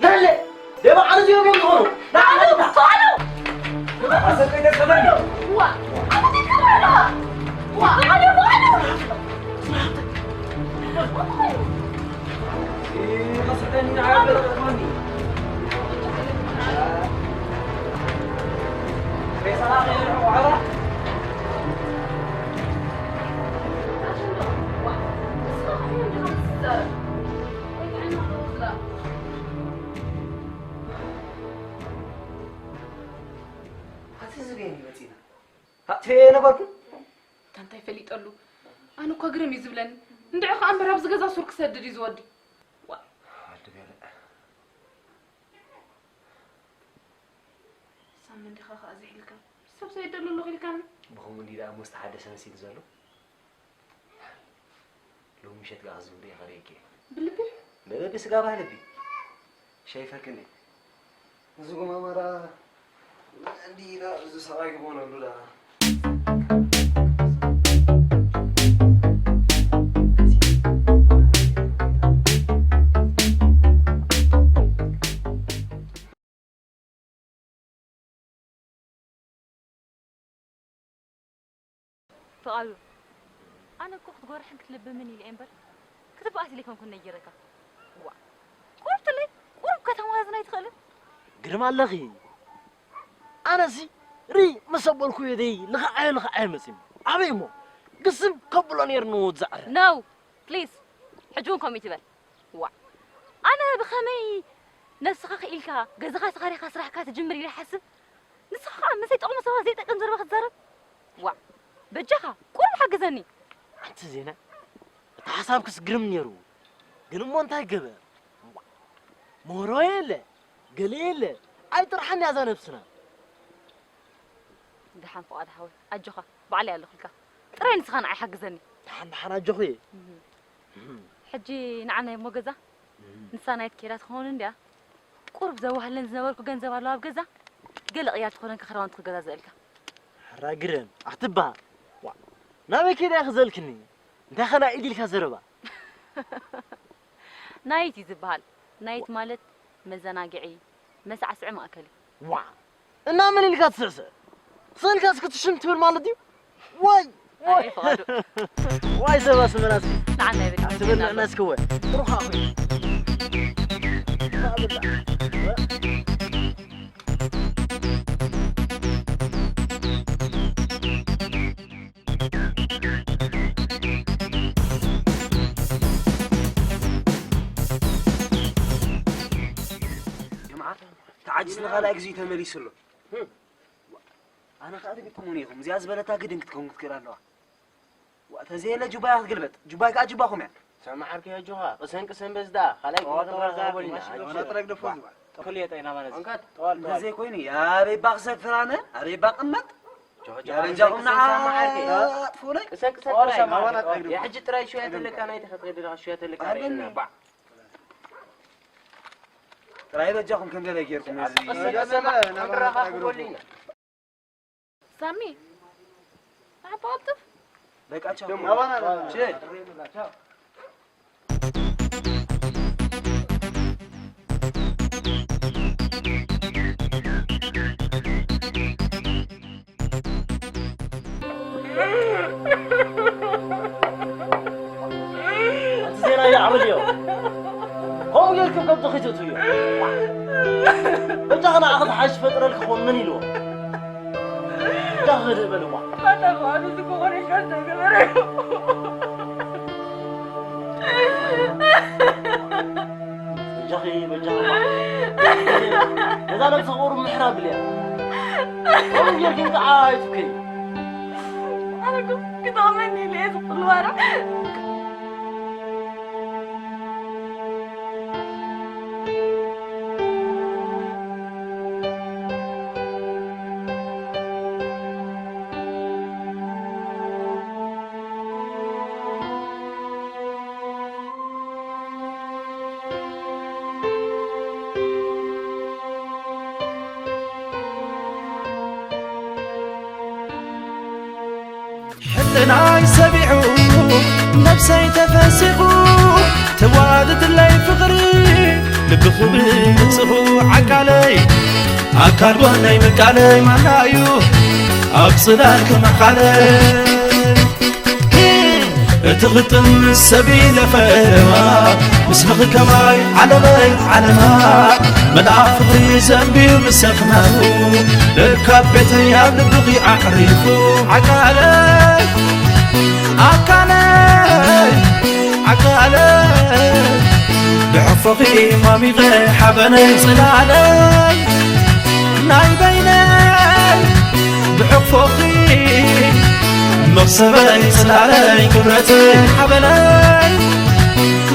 ናለ፣ ደባ ዓረዝ እዮም እዮም ዝኾኑ። ንዓለ እታ። ፍቓዱ! ኣሰብ ከይተሰበኒ። ዋ! ኣበይ ትከዶ ኣለኻ? ዋ! ፍቓዱ! ፍቓዱ! እ፣ መሰለኒ ንዓይ በለጠትማኒ። ሬሳኻ ከይርሕቑ ዓራ። ዋ! ንስኻ ከመይ እንዲኻ ትዛረብ? ኣቲ ዝበየን እዩ መፂና። ኣጥፍኤ ነበርኩ። እታ እንታይ ፈሊጠሉ? ኣነ እኮ ግርም እዩ ዝብለኒ። እንድዒ ከኣ እምበር ኣብዚ ገዛ ሱር ክሰድድ እዩ ዝወዲ። ዋ። ወዲ ገለ። ሳሚ እንዲኻ ከኣ ዝሒልካ። ሰብ ዘይደሉ ኣለኹ ኢልካኒ። ብኸምኡ እንዲ ደኣ እሞ ዝተሓደሰ መሲሉ ዘሎ። ሎሚ ምሸት ከኣ ክዝውደ እየ ከርእየኪ እየ። ብልቢ? ብልቢ ስጋ ባህልቢ። ሸይፈክኒ። እዚ ጉማማ ደኣ እንዲ ኢላ እዚ ሰብኣይ ክኾነሉ ደኣ። ፍቓዱ፣ ኣነ እኮ ክትጎርሕን ክትልብምን ኢለ እየ እምበር፣ ክትበኣስ ኢለ ኣይኮንኩን ነጊረካ። ዋ፣ ቁሩብ ትለይ፣ ቁሩብ ከተማዝን ኣይትኽእልን? ግርም ኣለኺ። ኣነሲ ሪ ምስ ኣበልኩዮ ደይ ልኽዓዮ ልኽዓዮ መጺኒ። ኣበይ እሞ? ግስም ከብሎ ነይሩ ንወዲ ዛዕረ። No፣ please፣ ሕጂ እውን ከምኡ ይትበል። ዋዕ፣ ኣነ ብኸመይ ነብስኻ ክኢልካ ገዛኻ ተኻሪኻ ስራሕካ ትጅምር ኢለ ይሓስብ። ንስኻ ከዓ ምስይ ጠቕሙ ሰባት ዘይጠቅም ዘረባ ክትዛረብ። ዋዕ፣ በጃኻ ቁሩብ ሓግዘኒ። ኣንቲ ዜና፣ እቲ ሓሳብክስ ግርም ነይሩ። ግን እሞ እንታይ ገበር? ዋዕ፣ ሞሮ የለ፣ ገለ የለ። ኣይጥርሓን እያ እዛ ነብስና። ደሓን ፍቓድ ሓወይ፣ ኣጆኻ፣ ባዕለይ ኣለኹልካ። ጥራይ ንስኻ ንዓይ ሓግዘኒ። ደሓን ደሓን ኣጆኺ። እህ። ሕጂ ንዓናይ እሞ ገዛ፣ ንሳ ናይት ከይዳ ትኸውን እንድያ። ቁሩብ ዘዋህለን ዝነበርኩ ገንዘብ ኣሎ ኣብ ገዛ። ገለ ቅያር ትኾነን ክኽዳውንቲ ክገዛዘእልካ። ሕራ ግርም፣ ኣትባ። ዋ፣ ናበይ ከይዳ ኢኺ ዘልክኒ? እንታይ ኸ ናይ ኢድ ኢልካ ዘረባ? ናይት እዩ ዝበሃል። ናይት ማለት መዘናግዒ፣ መሳዕስዒ ማእከል እዩ። ዋ! እና መን ኢልካ ትስዕስዕ? ስእልካ እስኪ ትሽም ትብል ማለት ድዩ? ዋይ! ዋይ! ኣይ፣ ፍቓዱ። ዋይ፣ ሰባ ስመናስ። ንዓና ይበል። ትብል ንዕና እስኪ ወ። ጥሩኻ ኣኹ። ጀምዓ፣ ተዓጅስ ንኻልኣይ ግዜ ተመሊሱ ኣሎ። ኣነ ከኣ ትግጥሙኒ ኢኹም። እዚኣ ዝበለታ ግድን ክትከውን ክትክእል ኣለዋ። ዋ፣ ተዘየለ ጁባያ ክትግልበጥ። ጁባይ ከኣ ጁባኹም እያ። ሰማዕ ዓርከይ ኣጆኻ፣ ቅሰን ቅሰን በዝ ደኣ፣ ካልኣይ ዋ፣ ግዜ ጠዋል ተመርዛ ዘረቦ በልና። ሊና። ኣጆኻ። ዋ፣ ጥራይ ግደፎ ዝባ። ጥኽል እየ ጠይና ማለት። እንካት፣ ጠዋል እንተዘይኮይኑ፣ ያበይ ባኽ ሰፍራነ፣ ኣበይ ባቕ እመጥ? ጆ፣ ጆ፣ ያበጃኹም ዓርከይ ንዓ ቅሰን ሰማዕ ዓርከይ። ኣጥፉለይ። ቅሰን ቅሰን ጠዋል ጥራይ። ሰማዕ ዓርከይ። ያ ሕጂ ጥራይ ሽውያ ተለካ፣ ናይቲ ክትኸይድ ደለኻ ሽውያ ተለካ ኣለኒ። ርኢና፣ ባዕ። ጥራይ በጃኹም ከም ገለ ጌርኩም እዚ። ቅሰን ቅሰን ሰማዕ፣ ክንራኸብ ክበሉ ኢና። ሳሚ፣ ንዓባ ቀልጥፍ። በቃ ቻው። ችል። እቲ ዜና ይዓብልዮ። ከምኡ ጌርኩም ከም ትኺትቱ እዩ። በጃ ንዓኺ ዝሓይሽ ፈጥረልኪ ክኾን መን ኢልዎ? ዳኽ ህድእ በል እሞ። ኣታ ብባዕሉ ዝኮኾነ ሸር ተገበረ። በጃኺ፣ በጃኺ እሞ። ነዛ ነብሰ ቁሩብ ምሕር ኣብልያ። ከምኡ ጌርኪ ምጥዓይ ኣይትብከይ። ኣነ እኮ ክጠቕመኒ ኢለ እየ ዝኽእል ዋራ። ሕልናይ ሰቢዑ ነብሰይ ተፈሲቑ ተዋደድለይ ፍቕሪ ልቢ ክብል ንጽሁ ዓቃለይ ኣካል ጎነይ ምቃለይ ማናዩ ኣብ ጽላል ክመሓለይ እቲ ግጥም ምስ ሰብ ኢለ ፈረማ ምስልኺ ከማይ ዓለመይ ዓለማ መልኣኽ ፍቕሪ ዘንቢሉ ምስ ሰፍናሉ ደርካብ ቤተይ ኣብ ልብኺ ኣዕሪፉ ዓቃለይ ኣካለይ ዓቃለይ ብሕፎኺ ማሚቐ ሓበነይ ጽላለይ ናይ በይነይ ብሕፎኺ መኽሰበይ ጽላለይ ክብረተይ ሓበነይ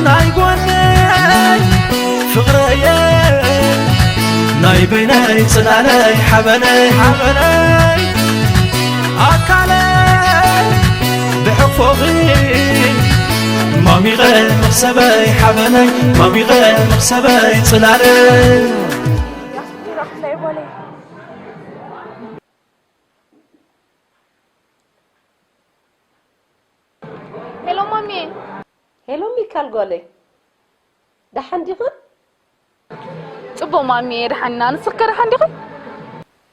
ናይ ጎነይ ፍቕረየ ናይ በይነይ ጽላለይ ሓበነይ ሓበነይ ኣካለይ ብሕፎኺ ማሚቐ መኽሰበይ ሓበነይ ማሚቐ መኽሰበይ ጽላለይ። ሄሎ ማሚ። ሄሎ ሚካል ጓለይ፣ ደሓን ዲኽን? ጽቡቕ ማሚ፣ ደሓን ኢና። ንስኺ ከ ደሓን ዲኽን?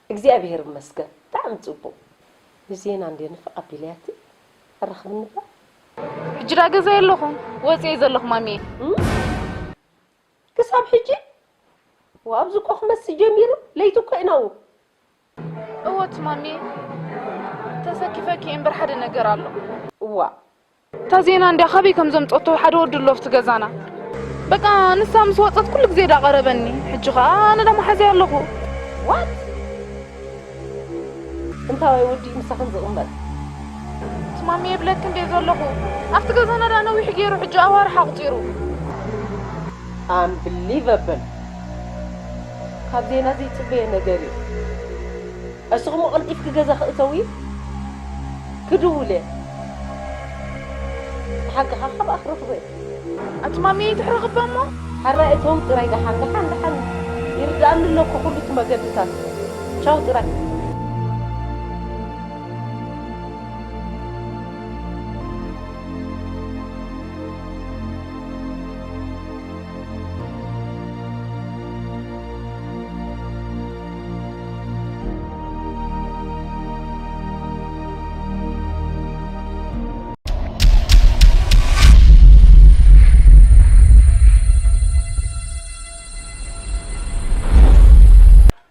እግዚኣብሔር ይመስገን፣ ብጣዕሚ ጽቡቕ። ንዜና እንዴ ንፍዕ ኣቢለያቲ ኣራኽብኒ እባ። ሕጂ ዳ ገዛ የለኹን፣ ወጽየ ዘለኹ ማሚ። እም? ክሳብ ሕጂ? ዋ፣ ኣብዚ እኮ ክመሲ ጀሚሩ፣ ለይቲ እኮ ኢና። እወ እቲ ማሚ፣ ተሰኪፈኪ እምበር ሓደ ነገር ኣሎ። እዋ። እታ ዜና እንድያ ካበይ ከም ዘምጸቶ ሓደ ወዲ ኣሎ ኣብቲ ገዛና። በቃ ንሳ ምስ ወጸት ኩሉ ግዜ ዳቐረበኒ። ሕጂ ኸኣ ኣነ ዳማ ሓዝያ ኣለኹ። ዋት? እንታይ ወዲ ምሳኽን ዝቕመጥ? ትማሚ የብለክን እንዴ ዘለኹ። ኣብቲ ገዛና ዳ ነዊሕ ገይሩ፣ ሕጂ ኣዋርሕ ኣቑጺሩ። ኣንብሊቨብል። ካብ ዜና ዘይጽበየ ነገር እዩ። እስኹም ቀልጢፍኪ ገዛ ክእተዊ ክድውል እየ። ሓቅኻ ካብ ኣኽረኽበ። ኣቲ ማሚ ትሕረኽባ እሞ? ሓራይ እተው ጥራይ ደሓን፣ ደሓን፣ ደሓን። ይርዳእኒ ኣለኩ ኩሉ እቲ መገድታት። ቻው ጥራይ።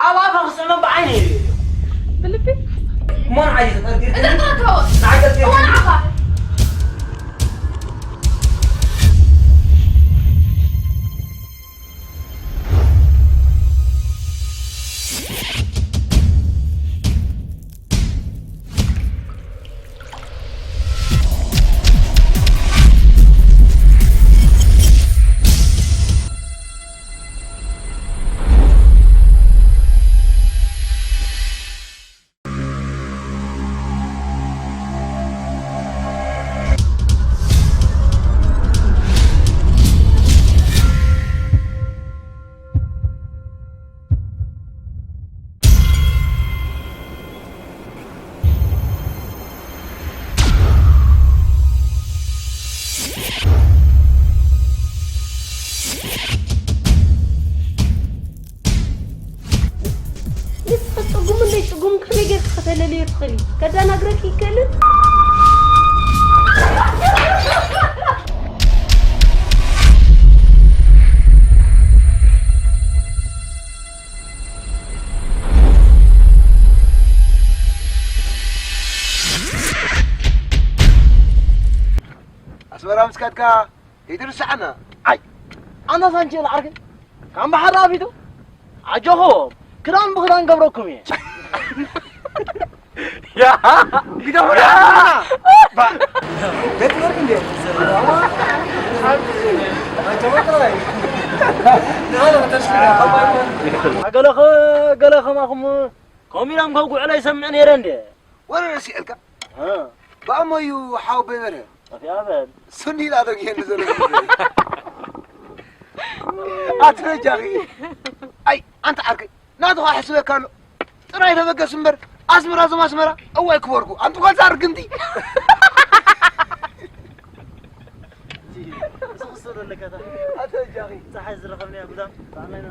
ኣብ ኣፋ ክስዕኖም ብዓይነ እዩ። ብልቢ? እሞ ንዓይ ተጠርጢርክኒ? ንዓይ ጠርጢርክኒ? ንስኺ ጽጉምን ዘይጽጉምን ከመይ ጌርኪ ከተለልዮ ትኽእሊ? ከደናግረኪ ይክእልን? ኣስመራ ምስካድካ ከይትርስዓና። ኣይ፣ ኣነ ሳንቼ ንዓርኪ ካብ ባሕሪ ኣቢቱ ኣጆኹም ክዳን ብኽዳን ገብረኩም እየ። ያ! ግደፉና! ባ-፣ ቤት ትምህርቲ እንዴ? ገለ ኸ-፣ ገለ ከማኹም ከምኡ ኢሎም ከውግዑለይ ይሰምዕ ነይረ እንዴ? ወረ ረሲዐልካ? እ። ብኣሞዩ ሓው በበረ። ጠፊኣ በል። ሱንዲ ኢላ ዶ ጌርኒ ዘሎ? ኣትረጃኺ። ኣይ፣ ኣንታ ዓርከይ፣ ናትኻ ሕስበካ ኣሎ። ጥራይ ተበገስ እምበር፣ ኣስመራ ዞም ኣስመራ፣ እዋይ ክበርኩ። ኣንቱ ጓል ዛር ግምቲ። እዚ ክስር ኣለካ ታ። ኣትረጃኺ። ፀሓይ ዝረኸብናያ ብዛም፣ ብኣማይና።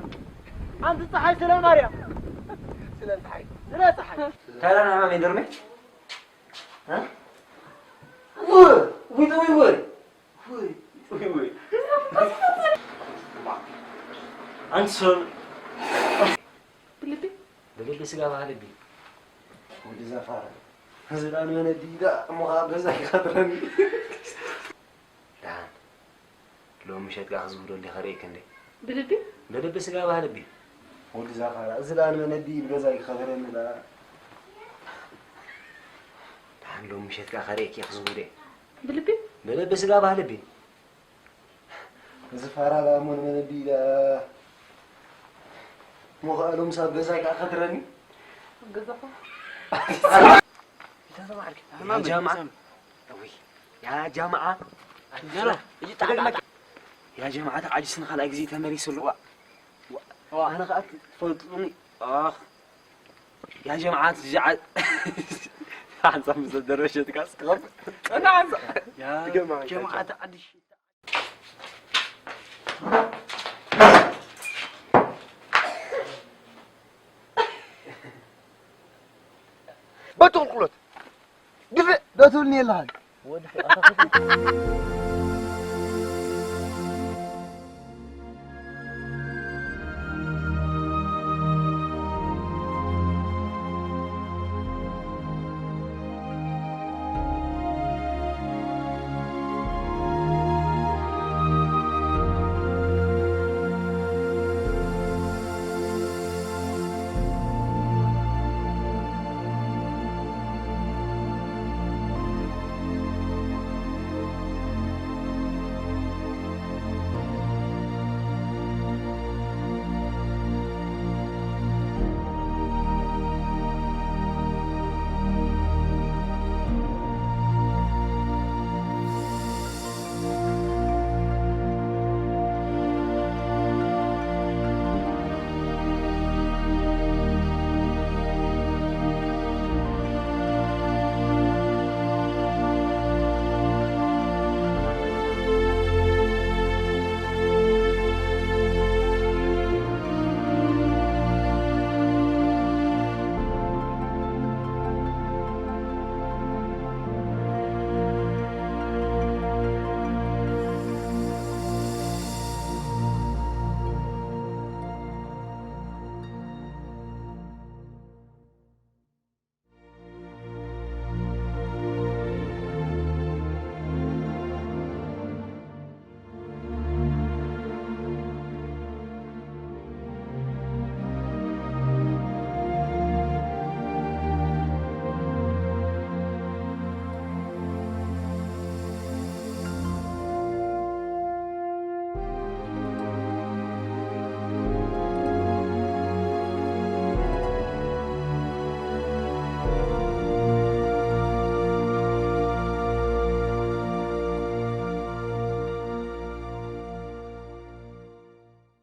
ኣንቲ ፀሓይ ስለ ማርያም። ስለ ፀሓይ። ስለ ፀሓይ። ታዲያ ንሕና ሜንደርሜ? እ? ውይ፣ ውይ፣ ውይ፣ ውይ። ውይ፣ ውይ፣ ውይ። ኣንቲ ሶል። ብልቢ? ብልቢ ስጋ ባህልቢ። ወዲ ዘፋር። እዚ ዳን መነዲ ዳ እሞ ኣብ ገዛ ይኸድረኒ። ዳን። ሎሚ ምሸት ከኣ ክዝውዶ እንዲ ከርእየክ እንዴ? ብልቢ? ብልቢ ስጋ ባህልቢ። ወዲ ዛፋራ፣ እዚ ደኣ ንመነዲ ብገዛይ ክኸብረኒ ደኣ። ደሓን ሎሚ ምሸት ከኣ ከርእየኪ ክዝውደ። ብልቢ? ብልቢ ስጋ ባህልቢ። እዚ ፋራ ደኣ እሞ ንመነዲ ደኣ። እሞ ከኣ ሎምስ ኣብ ገዛይ ከኣ ከድረኒ? ኣብ ገዛኹም? ያ ጀማዓ። እውይ፣ ያ ጀማዓ። ያ ጀማዓ ተዓጂዝኒ ካልኣይ ግዜ ተመሊሱ ኣለዋ። ዋ፣ ኣነ ከኣ ትፈልጡኒ። ኣኽ። ያ ጀማዓ ትጅዓ-፣ ሓንሳብ ምስ ደረሸት ካስ ክኸፍ-፣ እና ሓንሳብ። ያ ጀማዓ ጀማዓ ተዓጂዝኒ። በቲ ቁልቁሎት ድፍእ ዶ ትብልኒ የለኻን? ወዲ